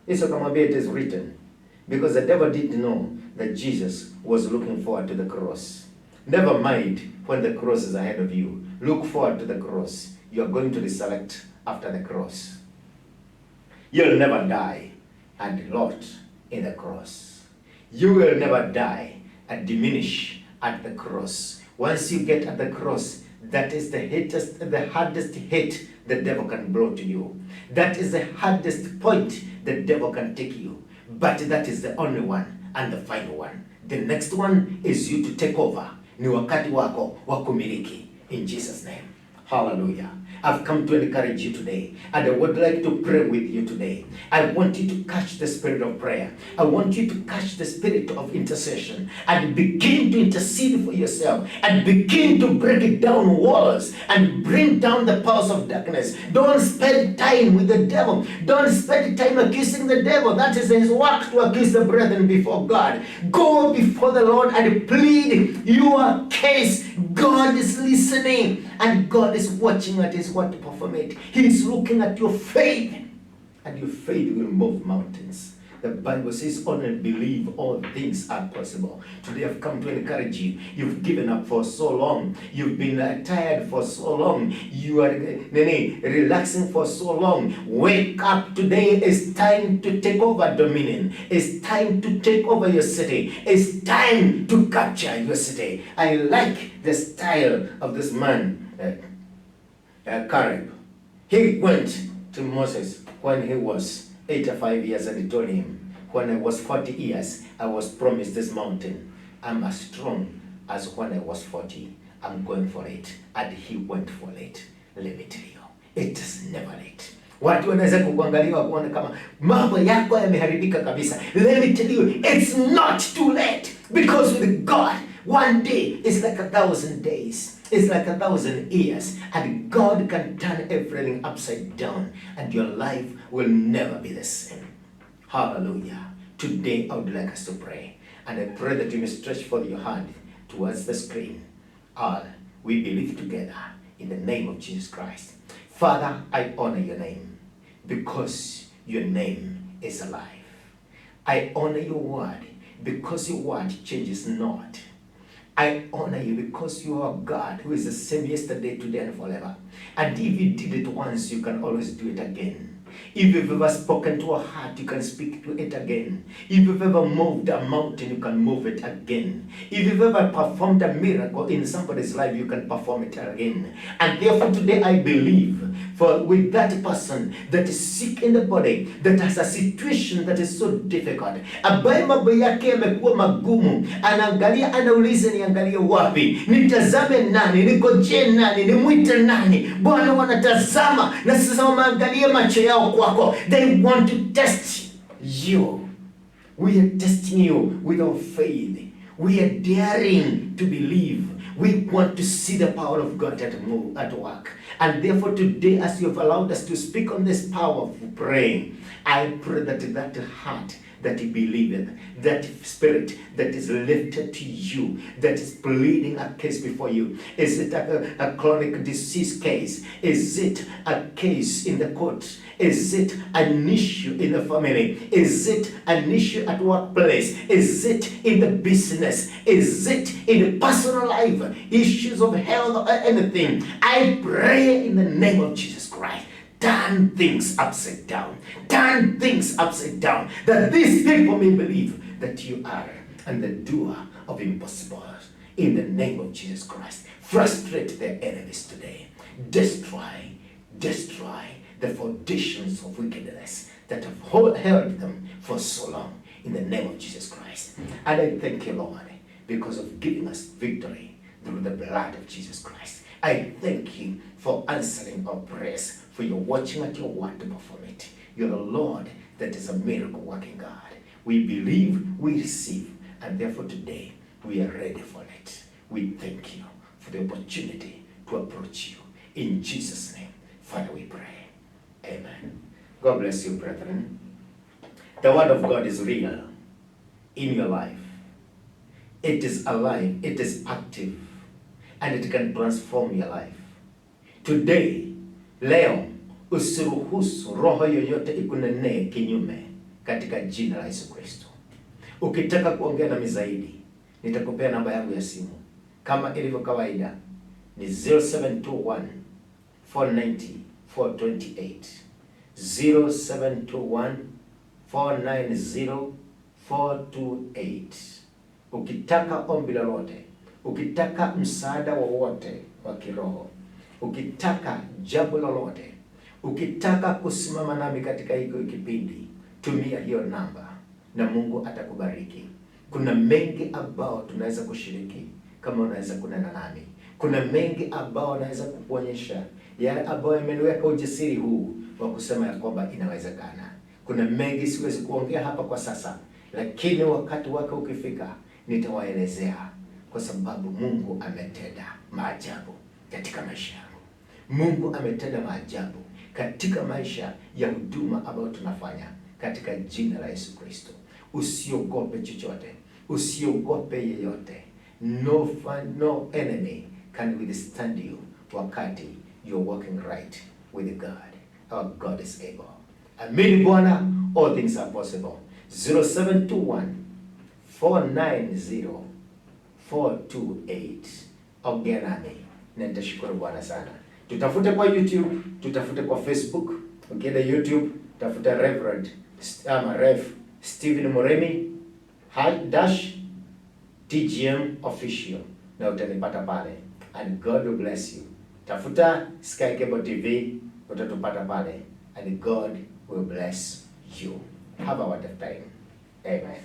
Yesu akamwambia, "It is written," because the devil didn't know that Jesus was looking forward to the cross. Never mind when the cross is ahead of you. Look forward to the cross. You are going to resurrect after the cross. You'll never die and rot in the cross. You will never die and diminish at the cross. Once you get at the cross, that is the hardest hit the devil can blow to you. That is the hardest point the devil can take you. But that is the only one and the final one. The next one is you to take over. Ni wakati wako wa kumiliki. In Jesus' name. Hallelujah. I've come to encourage you today, and I would like to pray with you today. I want you to catch the spirit of prayer. I want you to catch the spirit of intercession and begin to intercede for yourself and begin to break down walls and bring down the powers of darkness. Don't spend time with the devil. Don't spend time accusing the devil. That is his work, to accuse the brethren before God. Go before the Lord and plead your case. God is listening and God is watching at his word to perform it. He is looking at your faith, and your faith will move mountains. The Bible says, only believe, all things are possible. Today I've come to encourage you. You've given up for so long. You've been tired for so long. You are nini, relaxing for so long. Wake up today. It's time to take over dominion. It's time to take over your city. It's time to capture your city. I like the style of this man, Caleb. He went to Moses when he was 85 years and he told him, when I was 40 years, I was promised this mountain. I'm as strong as when I was 40. I'm going for it. And he went for it. Let me tell you, it is never late. Watu wanaweza kukuangalia wakuone kama mambo yako yameharibika kabisa. Let me tell you, it's not too late. Because with God, one day is like 1,000 days. It's like 1,000 years. And God can turn everything upside down. And your life will never be the same. Hallelujah. Today, I would like us to pray. And I pray that you may stretch forth your hand towards the screen. All we believe together in the name of Jesus Christ. Father, I honor your name because your name is alive. I honor your word because your word changes not. I honor you because you are God who is the same yesterday, today, and forever. And if you did it once, you can always do it again. If you've ever spoken to a heart, you can speak to it again. If you've ever moved a mountain, you can move it again. If you've ever performed a miracle in somebody's life, you can perform it again. And therefore today I believe for with that person that is sick in the body, that has a situation that is so difficult, ambaye mambo yake yamekuwa magumu, anaangalia, anauliza, niangalie wapi, nitazame nani, ningojee nani, nimwite nani? Bwana, wanatazama na sasa wameangalia macho yao kwako. They want to test you. We are testing you with our faith. We are daring to believe. We want to see the power of God at move, at work. And therefore today, as you have allowed us to speak on this power of praying, I pray that that heart that believeth, that spirit that is lifted to you, that is pleading a case before you. Is it a chronic disease case? Is it a case in the court? Is it an issue in the family? Is it an issue at workplace? Is it in the business? Is it in the personal life? Issues of health or anything? I pray in the name of Jesus Christ. Turn things upside down. Turn things upside down, that these people may believe that you are and the doer of impossibles. In the name of Jesus Christ, frustrate their enemies today. Destroy, destroy the foundations of wickedness that have held them for so long. In the name of Jesus Christ. And I thank you, Lord, because of giving us victory through the blood of Jesus Christ. I thank you for answering our prayers, for your watching at your word to perform it. You're the Lord that is a miracle working God. We believe, we receive, and therefore today we are ready for it. We thank you for the opportunity to approach you. In Jesus' name, Father, we pray. Amen. God bless you, brethren. The word of God is real in your life. It is alive, it is active, and it can transform your life. Today, leo, usiruhusu roho yoyote ikunenee kinyume katika jina la Yesu Kristo. Ukitaka kuongea nami zaidi, nitakupea namba yangu ya simu kama ilivyo kawaida ni 0721 490 428, 0721 490 428. Ukitaka ombi lolote, ukitaka msaada wowote wa kiroho, ukitaka jambo lolote, ukitaka kusimama nami katika hiko kipindi, tumia hiyo namba na Mungu atakubariki. Kuna mengi ambao tunaweza kushiriki kama unaweza kunena nami. Kuna mengi ambao naweza kukuonyesha yale ambayo yameniweka ujasiri huu wa kusema ya kwamba inawezekana. Kuna mengi siwezi kuongea hapa kwa sasa, lakini wakati wake ukifika nitawaelezea, kwa sababu Mungu ametenda maajabu katika maisha yangu. Mungu ametenda maajabu katika maisha ya huduma ambayo tunafanya katika jina la Yesu Kristo. Usiogope chochote, usiogope yeyote. No enemy can withstand you wakati you're walking right with God. Our God is able. Amini Bwana, all things are possible. 0721 490 428. Ongea nami na nitashukuru Bwana sana. Tutafute kwa YouTube, tutafute kwa Facebook. Ukienda YouTube, tafuta Reverend ama Rev Stephen Murimi dash TGM official na utanipata pale, and God will bless you. Tafuta Sky Cable TV utatupata pale, and God will bless you. Have a wonderful time. Amen.